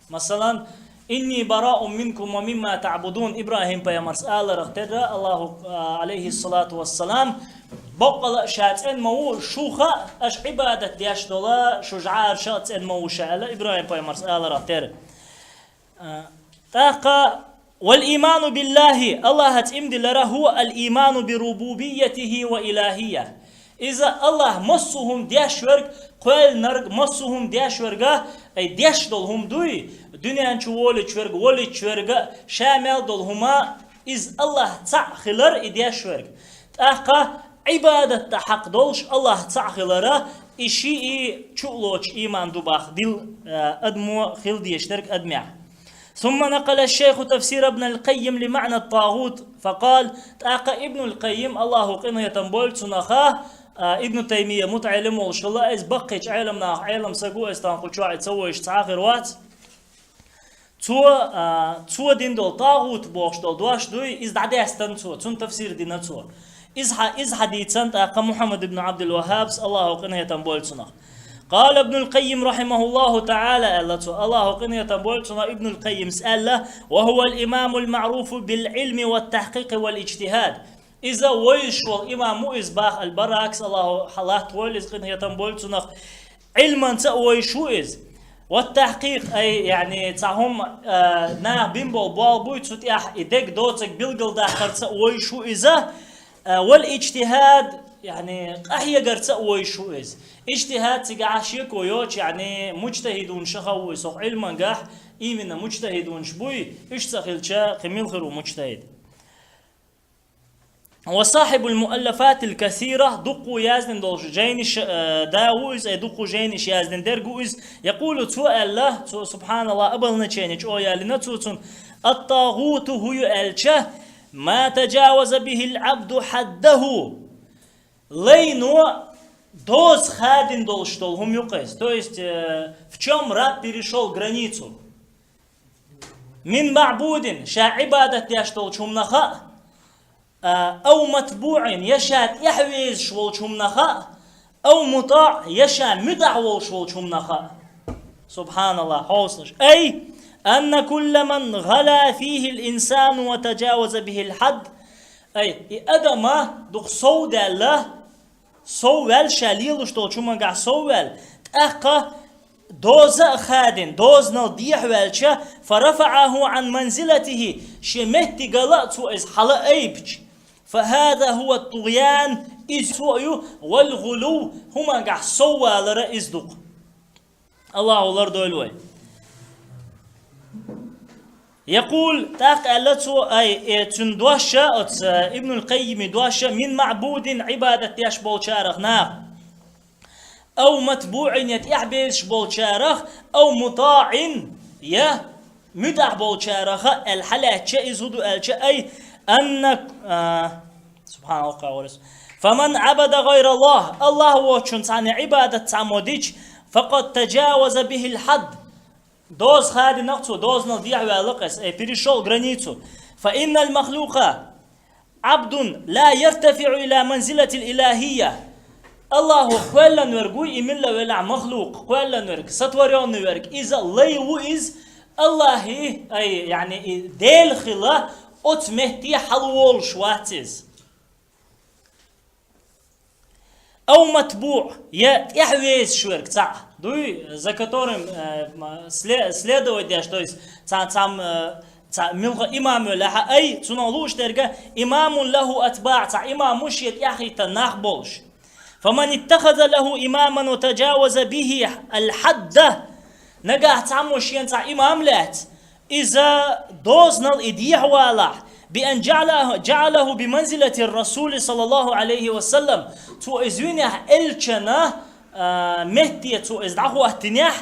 Масалан, инни бараун минкум ва мимма таъбудун, ИбрахӀим пайхамарс аларах терра, Аллаху, а, алейхиссалату вассалам, боккъала а ша цӀена ма ву, шу хаьа, аша Ӏибадат деш дола, шу жӀарша а цӀена ма ву ша, аьлла, ИбрахӀим пайхамарс аларах терра. А, тӀаккха, вал иману биллахи, Аллахьаца иман дилара, хӀува ал иману би рубубиятихи ва илахия. Иза Аллах массо а хӀума деш верг, кхоьллинарг, массо а хӀума деш верга, ай деш долу хӀума дуй, дуьнен чу волуьйтуш верг, волуьйтуш верга, ша мел долу хӀума, иза Аллах цхьаъ хилар и деш верг. ТӀаккха Ӏибадатта хьакъ долуш Аллах цхьаъ хилара, и шиъ и чу а лоцуш иман ду бах дил, а, адамо хила дезаш дерг адамехь. ثم نقل الشيخ تفسير ابن القيم لمعنى الطاغوت فقال, тӀаккха Ибнул Къаййим, Аллаху къинхетам бойла цунах, а, Ибну Таймия мутаӀеллим волуш хилла, иза баккхийчу Ӏеламнаха Ӏелам саг ву, иза тхан кху чохь и ца войш цхьа а хир вац. Цо, а, цо дина долу тагӀут бохуш долу дош дуй, иза дӀадаьстина цо, цунна тафсир дина цо. Иза хьа-, иза хьадийцан тӀаккха Мухьаммад ибн Абдул Ваххабс, Аллаху къинхетам бойла цунах. قال ابن القيم رحمه الله تعالى, аьлла цо, Аллаху къинхетам бойла цунах, Ибн аль-Къаййима аьлла: وهو الإمام المعروف بالعلم والتحقيق والاجتهاد. Иза вайша вола имам ву иза, бах аль-Баракас, Аллаху хьалатта войла иза, къинхетам бойла цунах, Ӏилманца а вайша ву иза. والتحقيق, ай, яъни, цхьа хӀума, а, наха бина бола болх буй, цу тӀехь и дег доцург билгалдаккхарца а вайша ву иза, а, والاجتهاد, яъни, къахьегарца а вайша ву иза. Иджтихад цигахь шеко йоцуш, яъни, муджтахидунашах ву иза, хӀокху Ӏилмангахь именно муджтахидунаш буй, уьш ца хилча, кхин мила хир ву муджтахид? وصاحب المؤلفات الكثيرة, дуккха яздина долчу жайнаш, э, да ву иза, э, дуккха жайнаш яздина дерг ву иза. يقول, цо аьлла, цо, субханаллахӀ, обозначение чӀогӀа яллина цо цунна: الطاغوت хӀун ю аьлча, ما تجاوز به العبد حده. Лайно доза хадина долуш долу хӀума ю-кх иза. То есть, э, в чём раб перешёл границу. من معبود, ша Ӏибадат деш долчу хӀуманах а, а, أو متبوع, я ша тӀаьхьавезаш волчу хӀуманах а, أو مطاع, я ша муьтӀахь волуш волчу хӀуманах а. СубханаллахӀ, хьовсалаш. أي أن كل من غلا فيه الإنسان وتجاوز به الحد. Ай, и адама дукха сов даьлла, сов ваьлла, ша лелош долчу хӀумангахь сов ваьлла, тӀаккха доза а хадина, дозанал дехьаваьлча, فرفعه عن منزلته, шен меттигал а цо иза хьала айбича, فهذا هو الطغيان, иза цо а ю, والغلو, хӀумангахь сов валар а иза ду-кх. Аллаху лардойла вай. يقول, тӀаккха аьлла цо, ай, э, цуьнан дош а, оцу, э, Ибнул Къаййими дош а: من معبود, Ӏибадат деш болчарах наха, أو متبوع, я тӀаьхьабезаш болчарах, أو مطاع, я муьтӀахь болчарах а, аьлла хьалаьцча, иза хӀун ду аьлча, أي أن, а, СубхьаналлахӀ, ва рас-, فمن عبد غير الله, Аллахь воцчунна цхьанна Ӏибадат цхьаммо дича, فقد تجاوز به الحد, доза хадина-кх цо, дозанал дехьаваьлла-кх иза, э, перешёл границу. فإن المخلوق عبد لا يرتفع إلى منزلة الإلهية. Аллахьо кхоьллина верг вуй, и милла велахь махлукъ, кхоьллина верг, сотворённый верг, иза лай ву иза, Аллахьи, ай, яъни, и Дела хила оцу метте хьалаволуш вац иза. أو متبوع, я тӀаьхьавезаш верг цхьаъ дуй, за которым, э, м, сле-, следовать деш, то есть цхьа-, цхьа-, м, э, цхьа муьлхха имам велахь а, أي, цунах лууш дерг а, إمام له أتباع, цхьа имам ву шен тӀаьхьахӀиттина нах болуш. فمن اتخذ له إماما وتجاوز به الحد, нагахь цхьаммо шена цхьа имам лаьцна, иза дозанал и дехьавалахь, بأن جعله، جعله بمنزلة الرسول صلى الله عليه وسلم, цо иза винехь элчана, а, метте цо иза дӀахӀоттинехь,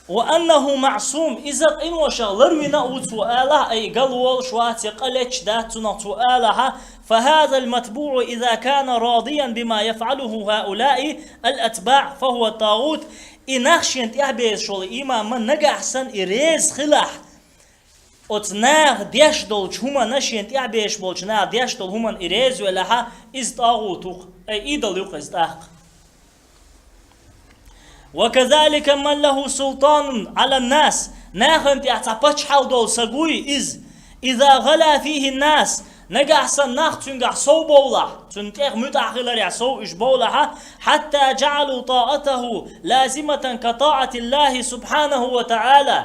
وأنه معصوم, иза къиношах ларвина а ву цо алахь, ай, галволуш вац, я къа леташ дац цунах цо алахьа, فهذا المتبوع إذا كان راضيا بما يفعله هؤلاء الأتباع فهو طاغوت. И нах шена тӀаьхьабезаш волу имам нагахь санна и реза хилахь, оцу наха деш долчу хӀуманна, шена тӀаьхьабезаш болчу наха деш долу хӀуманна и реза велахьа, иза тӀагӀут ву-кх, ай, идол ю-кх иза тӀаккха. وكذلك من له سلطان على الناس, нахана тӀехь цхьа пачхьалкх долу саг вуй иза, إذا غلا فيه الناس, нагахь санна нах цуьнгахь сов бовлахь, цуьнан тӀех муьтӀахь хиларехь сов уьш бовлахьа, حتى جعلوا طاعته لازمة كطاعة الله سبحانه وتعالى.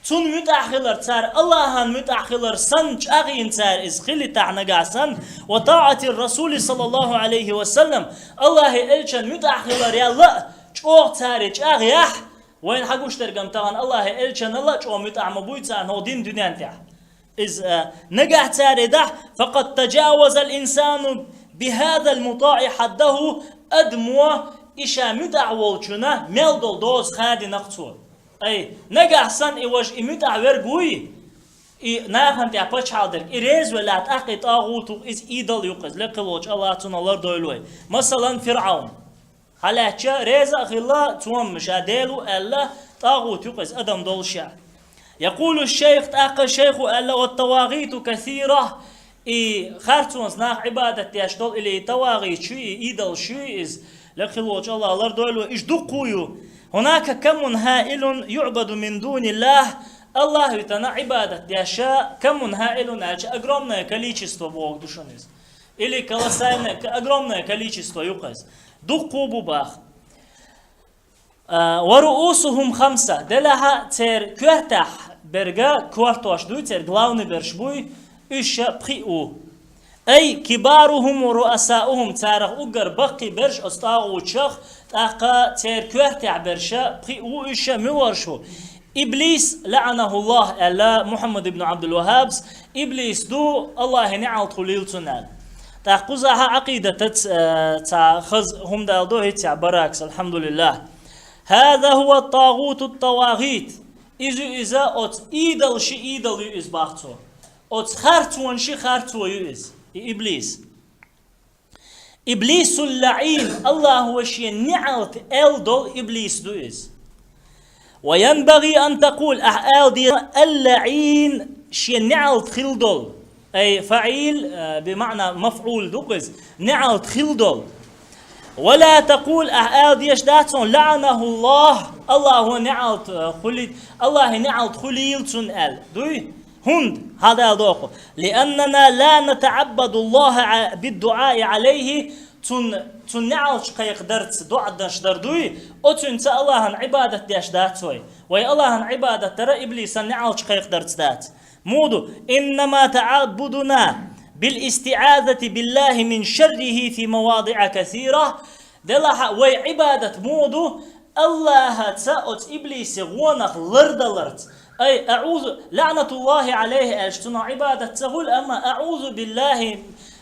Цунна муьтӀахь хилар цара Аллахьан муьтӀахь хилар санна чӀагӀйина цара иза хилийтахь нагахь санна, وطاعة الرسول صلى الله عليه وسلم, Аллахьан элчан муьтӀахь хилар ялла а чӀогӀа цара чӀагӀъяхь, вайна хьагуш дерг-м тахана Аллахьан элчанал а чӀогӀа муьтӀахь ма буй царна хӀокху дин дуьнен тӀехь. Иза, а, нагахь цара и дахь, فقد تجاوز الإنسان بهذا المطاع حده, адамо и ша муьтӀахь волчунна мел долу доза хадина-кх цо. Ай, нагахь санна и важа и муьтӀахь верг вуй, и нахана тӀехь пачхьалкх дерг, и реза велахь тӀаккха и тӀагӀут ву-кх, иза идол ю-кх иза, лекха волчу Аллахь цунах лардойла вай. Масалан, ФирӀавн. Хьалаьцча, реза а хилла, цо-м ша Дела ву аьлла, тӀагӀут ю-кх иза адам долуш а. يقول الشيخ, тӀаккха шайхо аьлла: والطواغيت كثيرة, и харцонца нах Ӏибадат деш долу, или и тавагӀит ю, и идол ю иза, лекха волчу Аллахь лардойла вай, уьш дуккха ю. هناك كم هائل يعبد من دون الله. Аллахӏ витана Ӏибадат деш, كم هائل аьлча, огромное количество бохург ду шуна иза. Или колоссальное, огромное количество ю-кх иза. Дуккха бу бах. А, ورؤوسهم خمسة. Делахь церан коьртехь берг, коьртош дуй, церан главный берш буй, уьш пхиъ ву. أي كبارهم ورؤساؤهم, царах уггар баккхий берш оцу тӀагӀутех, тӀаккха церан коьртехь берш пхиъ ву, уьш муьлш ву? Иблис, لعنه الله, аьлла Мухьаммад ибн Ӏабдул-ВаххӀабс, Иблис ду, Аллахьан неӀалт хуьлийла цунна аьлла. ТӀаккха кхузахь Ӏакъидатаца, э, цхьа хаза хӀума даладо хӀинца Баракс, алхьамдулиллахӀ. هذا هو طاغوت الطواغيت. Иза ю иза, оцу идолаш ши идол ю иза бах цо. Оцу харцонаш ши харцо ю иза, и Иблис. إبليس اللعين, Аллахьо шен неӀалт аьлла долу Иблис ду иза. وينبغي أن تقول, ахь ала деза, اللعين, шен неӀалт хилла долу. أي فعيل, э, بمعنى مفعول ду-кх иза, неӀалт хилла долу. ولا تقول, ахь ала дезаш дац хьуна, لعنه الله, Аллахьо неӀалт, э, хуьли-, Аллахьан неӀалт хуьлийла цунна аьлла. Дуй? ХӀунда? Хьадала доху. لأننا لا نتعبد الله ع-, بالدعاء عليه, цунна, цунна неӀалт кхайкхадарца доӀа деш дар дуй, оцуьнца Аллахьан Ӏибадат деш дац вай. Вай Аллахьан Ӏибадат дара Иблисан неӀалт кхайкхадарца дац. Муха ду? إنما تعبدنا بالاستعاذة بالله من شره في مواضع كثيرة. Делахь вай Ӏибадат муха ду? Аллахьаца оцу Иблисан гӀонах лардаларца. أي أعوذ, لعنة الله عليه аьлча, цунах Ӏибадат ца хуьлу, амма أعوذ بالله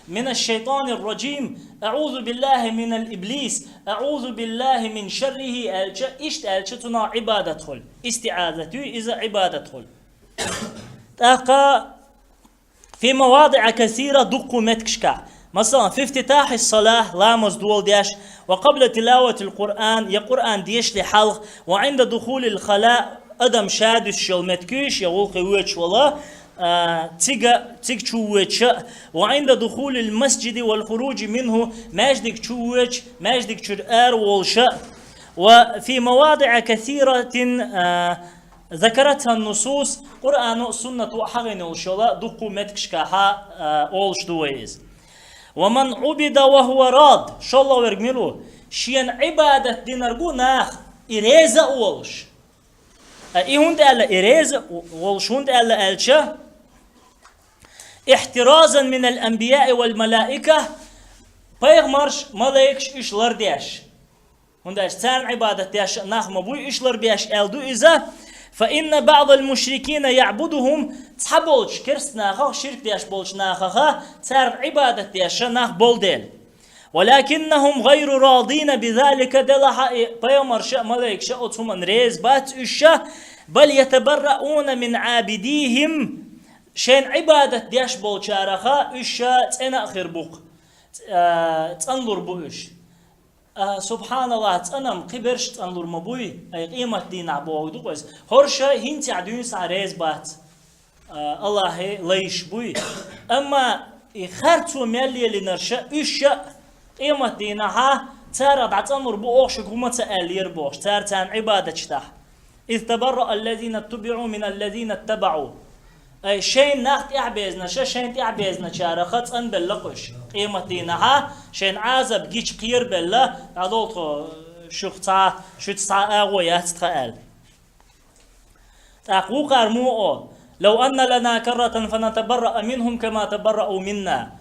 من الشيطان الرجيم, أعوذ بالله من الإبليس, أعوذ بالله من شره аьлча, иштта аьлча, цунах Ӏибадат хуьлу. ИстиӀазат ю иза, Ӏибадат хуьлу. ТӀаккха في مواضع كثيرة, дуккха меттигашкахь. Масала, في افتتاح الصلاة, ламаз доладеш, وقبل تلاوة القرآن, я Къуръан дешале хьалха, وعند دخول الخلاء, адам ша дуьсуш йолу меттиг ю, я гӀуллакхе воьдуш волу, а, цига, цига чу воьдуш, وعند دخول المسجد والخروج منه, маьждиг чу воьдуш, маьждиг чуьра ара волуш, وفي مواضع كثيرة, а, ذكرتها النصوص, Къуръано а, суннато а хьахийна йолуш йолу дуккха меттигашкахь, а, олуш ду вай иза. ومن عبد وهو راض, шолгӀа верг мила ву? Шена Ӏибадат динарг ву нах, и реза а волуш. А, и хӀунда аьлла, и реза а волуш хӀунда аьлла аьлча, احترازا من الأنبياء والملائكة, пайхамарш, малайкаш уьш лардеш. ХӀунда аьлча царна Ӏибадат деш нах ма буй, уьш ларбеш аьлла ду иза. فإن بعض المشركين يعبدهم, цхьаболчу керста нахах, ширк деш болчу нахаха, царна Ӏибадат деш нах болу дела. ولكنهم غير راضين بذلك, делахь и пайхамарша а, малайкаша а оцу хӀуманна реза бац уьш, بل يتبرؤون من عابديهم, шайна Ӏибадат деш болчараха уьш цӀена а хир бу-кх, цӀ-, а, цӀанлур бу уьш. А, субханаллахӀ, цӀанам кхин берш цӀанлур ма буй, ай къематдийнахь бохург ду-кх иза. ХӀорш хӀинцехь дуьйна схьа реза бац, а, Аллахьан лайш буй. Амма и харцо мел лелийнарш, уьш а къематдийнахьа царах дӀацӀанлур бу, оха шуьга хӀума ца аьллера бохуш, цара царна Ӏибадаташ дахь. إذ تبرأ الذين اتبعوا من الذين اتبعوا. Ай, шайн нах тӀаьхьабезнача, шайн тӀаьхьабезначараха цӀанбелла-кх уьш. Къематдийнахьа шайн Ӏазап гича кхерабелла, дӀадолу тхо шух цхьа, шуьца цхьа агӀо яц тхан аьлла. ТӀаккха вукхара муха олу: لو أن لنا كرة فنتبرأ منهم كما تبرأوا منا.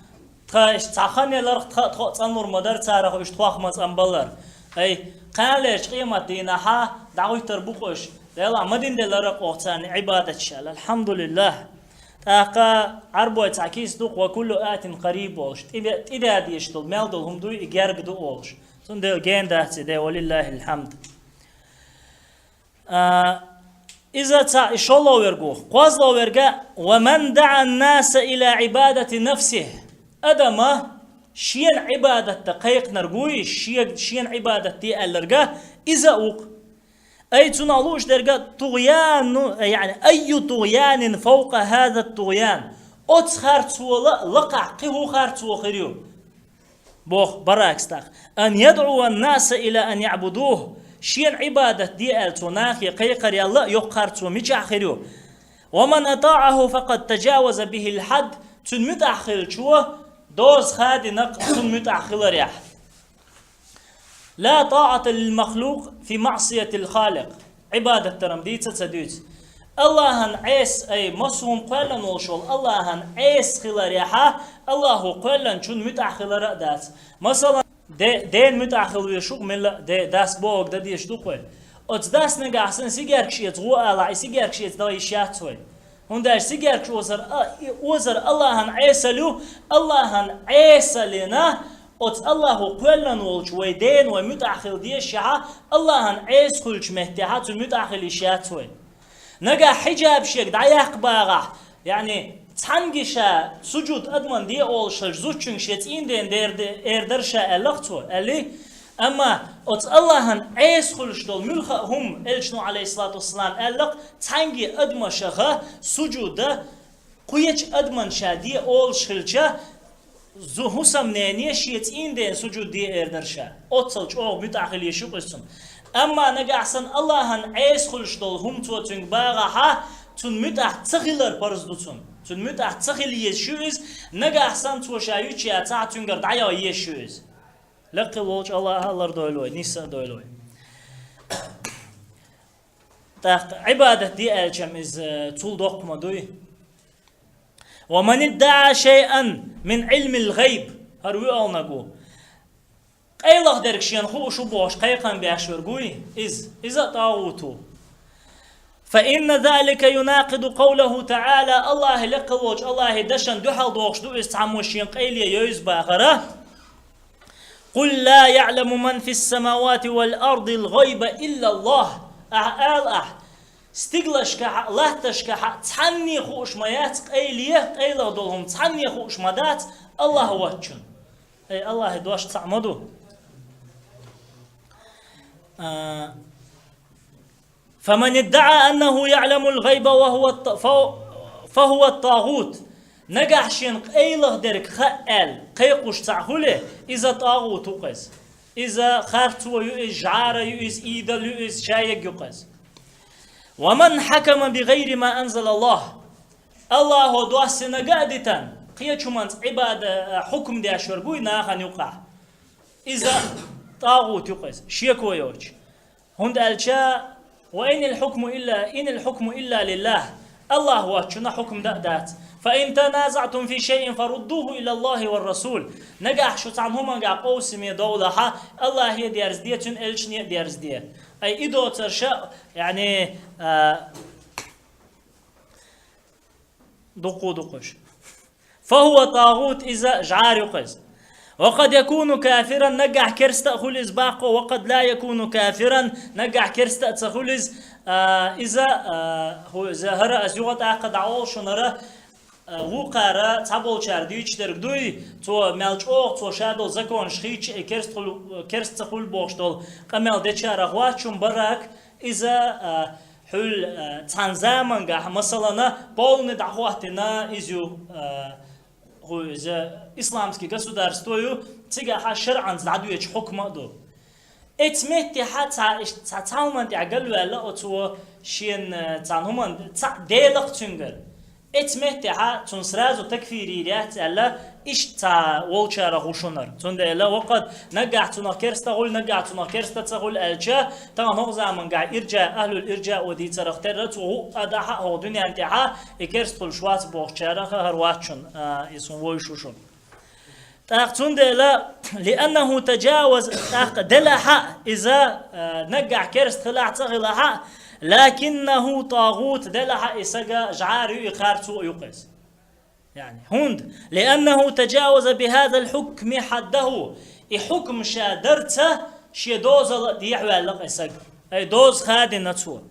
Тхан иштта цхьа хан яларх, тхан, тхо а цӀанлур ма дара царах, уьш тхох ма цӀанбаллара. Ай, кханалерчу къематдийнахьа дӀахӀуьттур бу-кх уьш. Делахь ма дина делара-кх оха царна Ӏибадаташ аьлла. АлхьамдулиллахӀ. ТӀаккха Ӏарбой цхьа киса ду-кх: وكل آت قريب олуш. ТӀе-, тӀедадеш долу, мел долу хӀума дуй, и герга ду олуш. Цундела гена дац и де, ولله الحمد. А, иза цхьа и шолгӀа верг ву. КхозлагӀа верг: ومن دعا الناس إلى عبادة نفسه. Адама шена Ӏибадат дан кхайкхинарг вуй, шен-, шена Ӏибадат де аьлларг, иза а ву-кх. Ай, цунах лууш дерг: طغيان, яъни, أي طغيان فوق هذا الطغيان. Оцу харцола лакхахь кхин хӀун харцо хир ю? Боху Баракс тӀаккха: أن يدعو الناس إلى أن يعبدوه. Шен Ӏибадат де аьлла цо нахе кхайкхар ялла а йоккха харцо мичахь хир ю? «ومن أطاعه فقد تجاوز به الحد», цуьнан муьтӀахь хиллачо доза хадина-кх цунна муьтӀахь хиларехь. «لا طاعة لمخلوق في معصية الخالق». Ӏибадат дарам дийца а ца дуьйцу. АллахӀан Ӏеса, ай, массо хӀума кхоьллина волуш волу АллахӀан Ӏеса хиларехьа, АллахӀо кхоьллинчунна муьтӀахь хилар а дац. Масала, де, дена муьтӀахь хила везаш ву-кх милла а де, дас бохург дан дезаш ду-кх вай. Оцу дас нагахь санна сигеркаш эца гӀо алахь, и сигеркаш эца дан йиш яц вай. ХӀунда аьлча сигеркаш озар а, и озар АллахӀан Ӏесалла ю, АллахӀан Ӏесаллина, оцу АллахӀо кхоьллина волчу вай дена вай муьтӀахь хила дезашехьа, АллахӀан Ӏеса хуьлучу меттехьа цуьнан муьтӀахь хила йиш яц вай. Нагахь хьиджаб шега дӀаяккха багӀахь, яъни, цхьаьнгге ша сужуд адаман де олуш хилча, зудчуьнга шен цӀийнден дер де, эр дара ша аьлла-кх цо, аьллий? Амма оцу АллахӀан Ӏеса хуьлуш долу муьлхха а хӀума, Элчано, Ӏалайхиссалату вассалам, аьлла-кх, цхьаьнгге адамашха сужуда кхечу адаман ша де олуш хилча, зу-, хӀусамнене шен цӀийнден сужуд де эр дара ша. Оццал чӀогӀа муьтӀахь хила йиш ю-кх иза цунна. Амма нагахь санна АллахӀан Ӏеса хуьлуш долу хӀума цо цуьнга багӀахьа, цунна муьтӀахь ца хилар парз ду цунна. Цунна муьтӀахь ца хила езаш ю иза, нагахь санна цо ша юьтуш яцахь, цуьнгара дӀаяха езаш ю иза. Лекха волчу АллахӀа лардойла вай, нисса а дойла вай. ТӀаккха Ӏибадат де аьлча-м иза цул доккха ма дуй. «ومن ادعى شيئا من علم الغيب», хӀара вуьалнаг ву. Къайлаха дерг шена хууш ву бохуш кхайкхам беш верг вуй иза, иза а тӀагӀут ву. «فإن ذلك يناقض قوله تعالى», АллахӀан, лекха волчу АллахӀан дашан дуьхьал дохуш ду иза цхьаммо шена къайле йовза бахара. «قل لا يعلم من في السماوات والأرض الغيب إلا الله». Ахьа ала ахьа, стиглашкахьа, латташкахьа цхьанне хууш ма яц къайле, къайлаха долу хӀума цхьанне хууш ма дац АллахӀ воцчунна. Ай, АллахӀан дош цхьаъ ма ду. А, «فمن ادعى أنه يعلم الغيب وهو الط-، فهو، فهو الطاغوت». Нагахь шена къайлаха дерг хаьа аьлла кхайкхуш цхьаъ хуьлий, иза тӀагӀут ву-кх иза. Иза харцо ю иза, жӀара ю иза, идол ю иза, шаерг ю-кх иза. «ومن حكم بغير ما أنزل الله». АллахӀо доссинарг а дитина, кхечу хӀуманца Ӏибада-, хьукам деш верг вуй нахана юкъахь. Иза тӀагӀут ю-кх иза, шеко йоцуш. ХӀунда аьлча, «وإن الحكم إلا، إن الحكم إلا لله». АллахӀ воцчунна хьукам дан а дац. «فإن تنازعتم في شيء فردوه إلى الله والرسول». Нагахь шу цхьана хӀумангахь къовсаме довлахьа, АллахӀе а дерзаде, цуьнан элчане а дерзаде. Ай, и доцурша, яъни, а, дуккху дукхуш. «فهو طاغوت», иза жӀара ю-кх иза. «وقد يكون كافرا», нагахь керста а хуьлу иза баккхо, «وقد لا يكون كافرا», нагахь керста а ца хуьлу иза, а, иза, а, хӀу-, иза хӀара ас юха тӀаккха дӀаолу шуна хӀара, а, вукхара цхьаболчара дуьйцуш дерг дуй, цо мел чӀогӀа, цо ша долу законаш хийча, и керста хуьлу, керста ца хуьлу бохуш долу къамел дечарах вац шуна Барак, иза, а, хьуьлла, а, цхьана замангахь, масалана, полный дӀахӀоттина иза ю, а, хӀу иза исламский государство ю, цигахьа шарӀанца дӀадоьдучу хьукма а ду. Эцу меттехьа цхьа, иш-, цхьа, цхьа хӀуманна тӀехь галваьлла оцо шен, а, цхьана хӀуманна, цхьаъ делахь цуьнгара. Эцу меттехьа цунна сразу такфир йийр яц аьлла, иштта цхьа волчарах ву шуна хӀара. Цундела вакхад нагахь цунах керста хуьлу, нагахь цунах керста ца хуьлу аьлча, тахана хӀокху замангахь иржа, ахьлул иржа о дийцарах терра цо хӀуъа а дахьа а хӀокху дуьнен тӀехьа, и керста хуьлуш вац бохучарах а хӀара вац шуна, а, и суна вовзаш ву шуна. ТӀаккха цундела, «لأنه تجاوز», тӀаккха делахьа иза, а, нагахь керста хилахь ца хилахьа, «لكنه طاغوت», делахьа и сага жӀара ю, и харцо а ю-кх иза. Яъни, хӀунда, «لأنه تجاوز بهذا الحكم حده», и хьукм ша дарца шен дозал а дехьаваьлла-кх и сага. Ай, доза хадина цо.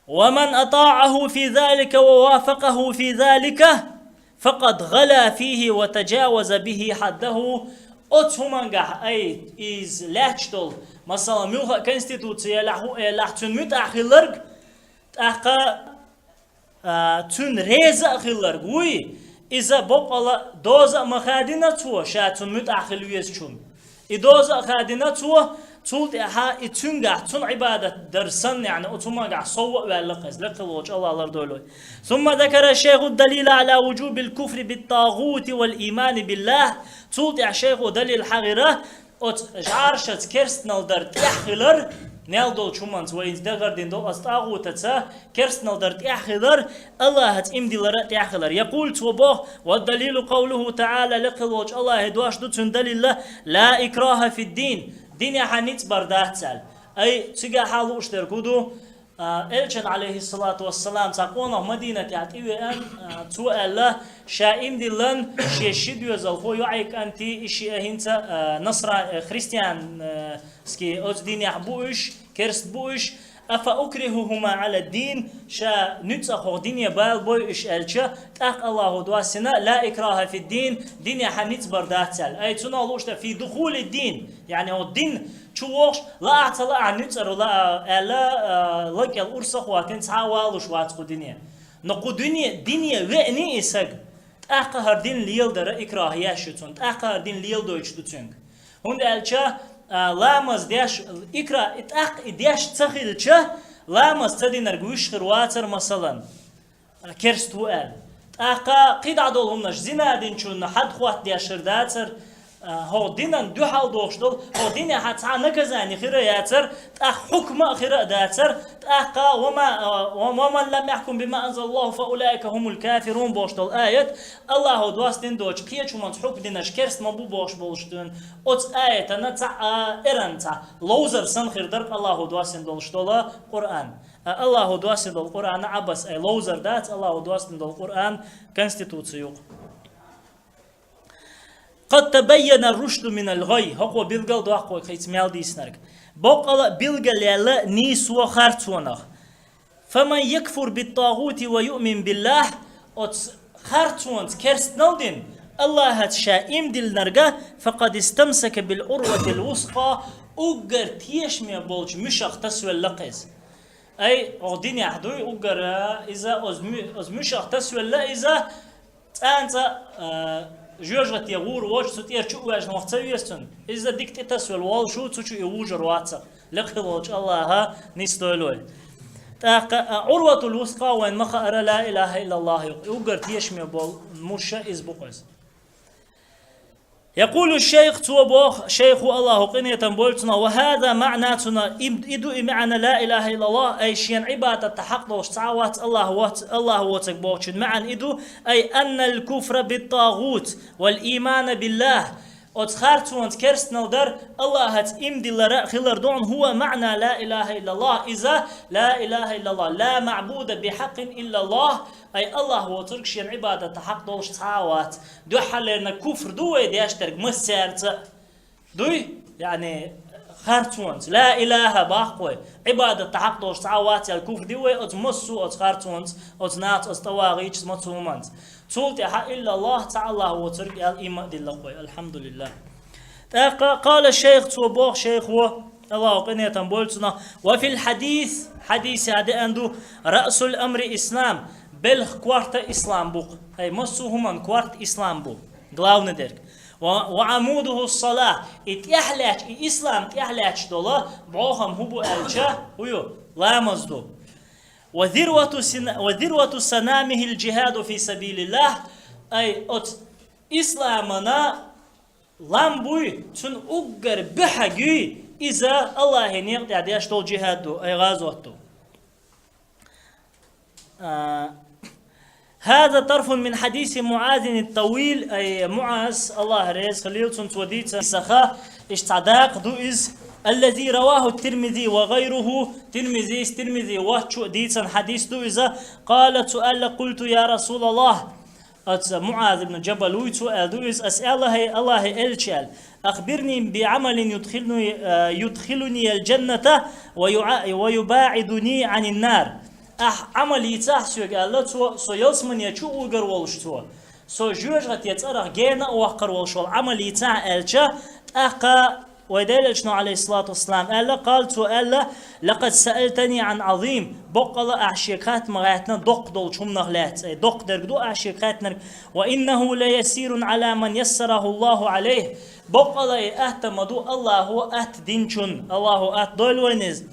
«ومن أطاعه في ذلك ووافقه في ذلك فقد غلا فيه وتجاوز به حده». Оцу хӀумангахь, ай, иза лаьтташ долу, масала, муьлхха а конституция елахь, хӀу елахь, цуьнан муьтӀахь хилларг, тӀаккха, а, цуьнан реза а хилларг вуй, иза боккъала доза а ма хадина цо, ша цунна муьтӀахь хила везачунна. И доза а хадина цо, Цул тӀаьхьа и цуьнгахь, цунна Ӏибадат дар санна, яъни оцу хӀумангахь сов а ваьлла-кх иза, лекха волчу Аллах лардойла вай. ثم ذكر الشيخ الدليل على وجوب الكفر بالطاغوت والإيمان بالله. Цул тӀаьхьа шайхо далил хьахийра, оцу жӀарашца керстанал дар тӀехь хилар, мел долчу хӀуманца вайна дагардина долу, оцу тӀагӀутаца керстанал дар тӀехь хилар, Аллахьаца иман дилар а тӀехь хилар. يقول, цо боху: والدليل قوله تعالى, лекха волчу Аллахьан дош ду цуьнан далилла: لا إكراه في الدين. Динехь ницкъ бар дац аьлла. Ай, цигахь лууш дерг хӀун ду? А, Элчан, алейхиссалату вассалам, цхьа къонах Мадинатехь тӀевеана, а, цо аьлла, ша иман диллина, шен ши доьзалхо, йоӀе кӀанте, и шиъ а хӀинца, а, насра-, а, христианский оцу динехь бу уьш, керст бу уьш, أفأكرههما على الدين, ша нуьцкъах хӀокху дине бала бойла уьш аьлча, тӀаккха Аллахо доссина, لا إكراه في الدين, динехь ницкъ бар дац аьлла. Ай, цунах лууш дерг في دخول الدين, яъни хӀокху дин чу вогӀуш, лаахь ца лаахь нуьцкъара лаа аьлла, а, лакӀел урс а хӀоттийна, цхьа а валуш вац кху дине. Но кху дуьне, дине веаний и саг, тӀаккха хӀара дин леладара икрах еш ю цунна, тӀаккха хӀара дин леладойтуш ду цуьнга. ХӀунда аьлча, а, ламаз деш, икра-, и тӀаккха и деш ца хилча, ламаз ца динарг вуьш хир вацара, масалан, керст ву аьлла. ТӀаккха кхидӀа долу хӀуманаш, зина динчунна хьад хӀоттадеш хир дацара, а, хӀокху динан дуьхьал дохуш долу, хӀокху динехь цхьа наказание хир а яцара, тӀаккха хьукма а хир а дацара, тӀаккха وما، а, ومن لم يحكم بما أنزل الله فأولئك هم الكافرون бохуш долу аят, Аллахо доссина доцу кхечу хӀуманца хьукма динарш керст ма бу бохуш болуш дуьйна. Оцу аятана цхьа, а, эран цхьа ловзар санна хир дара Аллахо доссина долуш долу Къуръан. А, Аллахо доссина долу Къуръан Ӏабас, ай, ловзар дац, Аллахо доссина долу Къуръан конституци юкъа. قد تبين الرشد من الغي, хӀокхо билгал доккху вайга хӀинца мел дийцинарг. Боккъала а билгал яьлла нийсо харцонах. فمن يكفر بالطاغوت ويؤمن بالله, оцу харцонца керстанал дина, Аллахьаца ша иман диллинарга, فقد استمسك بالعروة الوثقى, уггар тешаме болчу муьшах тасвелла-кх иза. Ай, оха динехь дуй, уггар, а, иза, оцу муь-, оцу муьшах тасвелла иза, цӀанца, а, жоьжахате гӀур воцуш, цу тӀера чу а ваьжна ваха ца веза цунна. Иза дика тӀе тасвелла волуш ву, цу чу и вужур вацахь. Лекха волчу Аллахьа нисдойла вай. ТӀаккха, а, Ӏурватул вускъа вайн ма хаара ла илаха иллаллах юкъа. И уггар тешаме болу муьш иза бу-кх иза. يقول الشيخ, цо боху, шайхо, Аллахо къинхетам бойла цунах, وهذا معنى, цунах и, и ду и маьӀна ла илаха иллаллах, ай шена Ӏибадатта хьакъ долуш цхьа а вац, Аллах воц-, Аллах воцург бохучун маьӀна и ду, أي أن الكفر بالطاغوت والإيمان بالله. Оцу харцонца керстанал дар, Аллахьаца иман диллар а хилар ду хьуна, هو معنى لا إله إلا الله, иза ла илаха иллаллах, لا معبود بحق إلا الله, ай Аллах воцург шена Ӏибадатта хьакъ долуш цхьа а вац. Дуьххьарлерниг куфр ду вай деш дерг массаьрца а? Дуй? Яъни, харцонца. Ла илаха боху вай. Ӏибадатта хьакъ долуш цхьа а вац аьлла куфр ду вай, оцу массо а оцу харцонца, оцу нахаца, оцу тӀавагӀичаца, массо а хӀуманца. Цул тӀаьхьа иллаллах, цхьа Аллах воцург аьлла, иман а дилла-кх вай. Алхьамдулиллах. ТӀаккха къала шайх, цо боху шайхо, Аллахо къинхетам бойла цунах, وفي الحديث, хьадисехь деана ду, رأس الأمر الإسلام, белхан корта ислам бу-кх. Ай, массо а хӀуманан корта ислам бу. Главный дерг. و، وعموده الصلاة, и тӀехьлаьцна, и ислам тӀехьлаьцна долу бӀогӀам хӀун бу аьлча, хӀун ю? Ламаз ду. وذروة سن، وذروة سنامه الجهاد في سبيل الله, ай, оцу исламана лам буй, цуьнан уггар буьхьиг юй, иза Аллахьан некъа тӀехь деш долу джихад ду, ай гӀазот ду. А, هذا طرف من حديث معاذ الطويل, ай МуӀаз, Аллах реза хилийла цунна, цо дийцина саха, иштта цхьа дакъа ду иза, الذي رواه الترمذي وغيره, Тирмизис, Тирмизи воцчо а дийцина хьадис ду иза, قال, цо аьлла, قلت يا رسول الله, Оцу МуӀаз ибн Джабал вуй, цо аьлла ду иза, ас аьлла, хӀай Аллахьан элча, аьлла, أخبرني بعمل يدخلني، э، يدخلني الجنة ويع، ويباعدني عن النار. Ахь Ӏамал йийцахь соьга, аьлла цо, со ялсамане чу а вуьгур волуш цо, со жоьжахатин цӀарах гена а воккхур волуш волу Ӏамал йийцахь аьлча, тӀаккха Вайн Делан Элчано, алейхиссалату вассалам, аьлла, къала, цо аьлла: «Лакъад саалтани ан азим». Боккъала ахь шега хатта ма гӀаьттина доккха долчу хӀуманах лаьцна. Ай, доккха дерг ду ахь шега хаьттинарг. «Ва иннаху ла ясирун ала ман яссараху Аллаху алейх». Боккъала и атта ма ду Аллахо атта динчун, Аллахо атта дойла вайна из.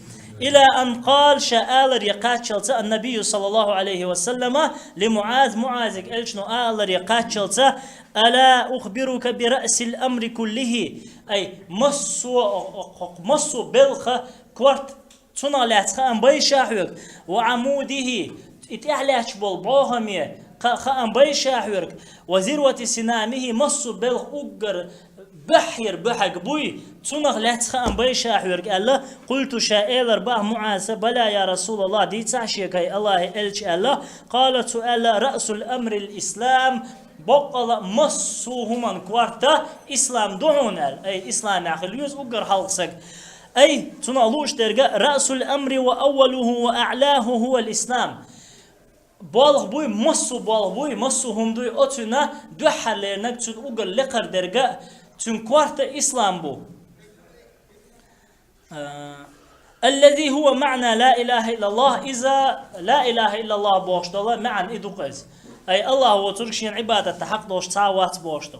إلى أن قال, ша аларе кхаччалца, النبي صلى الله عليه وسلم لمعاذ, МуӀазага элчано аларе кхаччалца: ألا أخبرك برأس الأمر كله؟ Ай, массо, массо белха корта цунах лаьцна хаам бай ша хьоьга, وعموده, и тӀехьа лаьтташ бола бӀогӀаме ха-, хаам бай ша хьоьга, وذروة سنامه, массо белха уггар буьххьера буьхьаг буй, цунах лаьцна хаам бай ша хьоьга аьлла. قلت, ша элар бах МуӀаза: بلى يا رسول الله, дийцахь шега, хӀай Аллахьа элча, аьлла. قال, цо аьлла: رأس الأمر الإسلام, боккъала массо хӀуман корта ислам ду хьуна аьлла. Ай, исламехь хила веза уггар хьалха саг. Ай, цунах лууш дерг: رأس الأمر وأوله وأعلاه هو الإسلام. Болх буй, массо болх буй, массо хӀума дуй, оцунна дуьххьарлернаг, цуьнан уггар лекхар дерг, цуьнан корта ислам бу. А, الذي هو معنى لا إله إلا الله, иза لا إله إلا الله бохуш дола маьӀна и ду-кх иза. Ай, Аллахь воцург шена Ӏибадатта хьакъ долуш цхьа а вац бохуш ду.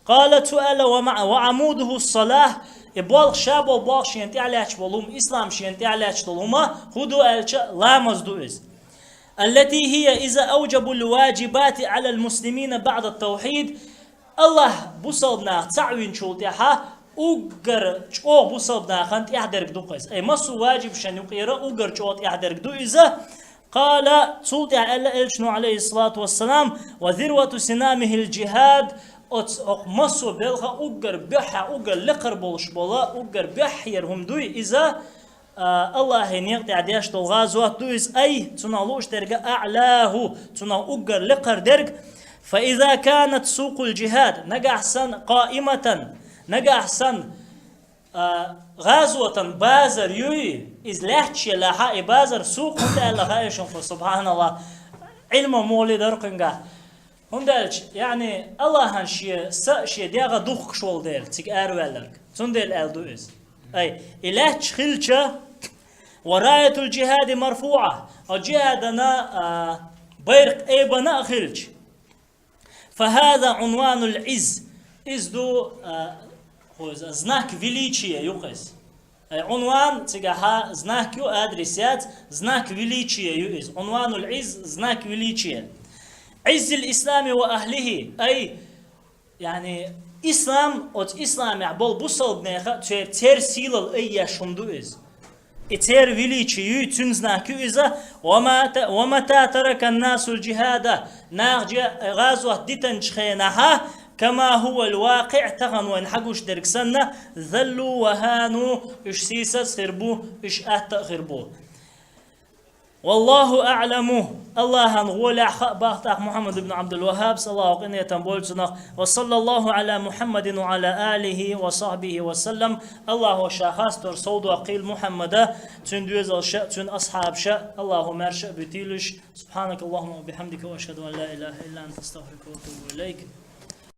قال, цо аьлла: ومع-, وعموده الصلاة, и болх, ша болу болх, шена тӀехь лаьтташ болу хӀума, ислам шена тӀехь лаьтташ долу хӀума хӀун ду аьлча, ламаз ду иза. التي هي, иза, أوجب الواجبات على المسلمين بعد التوحيد, Аллахь бусалба нах цхьаъ винчул тӀаьхьа уггар чӀогӀа бусалба нахана тӀехь дерг ду-кх иза. Ай, массо а ваджибашна юкъера уггар чӀогӀа тӀехь дерг ду иза. قال, цул тӀаьхьа аьлла элчано, عليه الصلاة والسلام: وذروة سنامه الجهاد, оцу хӀокху массо белха уггар буьххьехь, уггар лекхар болуш бола, уггар буьххьера хӀума дуй иза, а, Аллахьан некъа тӀехь деш долу гӀазот ду иза, ай, цунах лууш дерг, أعلاه, цунах уггар лекхар дерг. فإذا كانت سوق الجهاد, нагахь санна, قائمة, нагахь санна, а, гӀазотан базар юй, иза лаьтташ елахь, и базар, сук хӀунда аьлла хаьий шуна кху, субхьаналлахь, Ӏилма муха лидар кхуьнгахь. ХӀунда аьлча, яъни, Аллахьан шен са а, шен дегӀ а духкуш волу дела, цига араваьлларг. Цундела аьлла ду иза. Ай, и лаьтташ хилча, وراية الجهاد مرفوعة, а, джихадана, а, байракх айбина а хилча, فهذا عنوان العز. Иза ду, а, хӀу иза, знак величия ю-кх иза. Ай, Ӏунван цигахьа знак ю, адрес яц, знак величия ю иза. عنوان العز, знак величия. عز الإسلام وأهله. Ай, яъни, ислам, оцу исламехь болу бусалба неха цер, цер сийлалла айъеш хӀума ду иза. И церан величие юй, цуьнан знак ю иза. وما ت-, ومتى ترك الناس الجهاد, наха же гӀазот дитанчу хенахьа, كما هو الواقع, тахана вайна хьагуш дерг санна, ذلوا وهانوا, уьш сийсаз а хир бу, уьш атта а хир бу. والله أعلم, Аллахьан гӀолехь хаьа бах тӀаккха Мухьаммад ибн Ӏабдул-ВаххӀабс, Аллахьо къинхетам бойла цунах. وصلى الله على محمد وعلى آله وصحبه وسلم. Аллахьо ша хастор совдоккхийла Мухьаммада, цуьнан доьзалша, цуьнан асхьабаша, Аллахьо маьрша а буьтийла уьш. سبحانك اللهم وبحمدك، وأشهد أن لا إله إلا أنت، أستغفرك وأتوب إليك.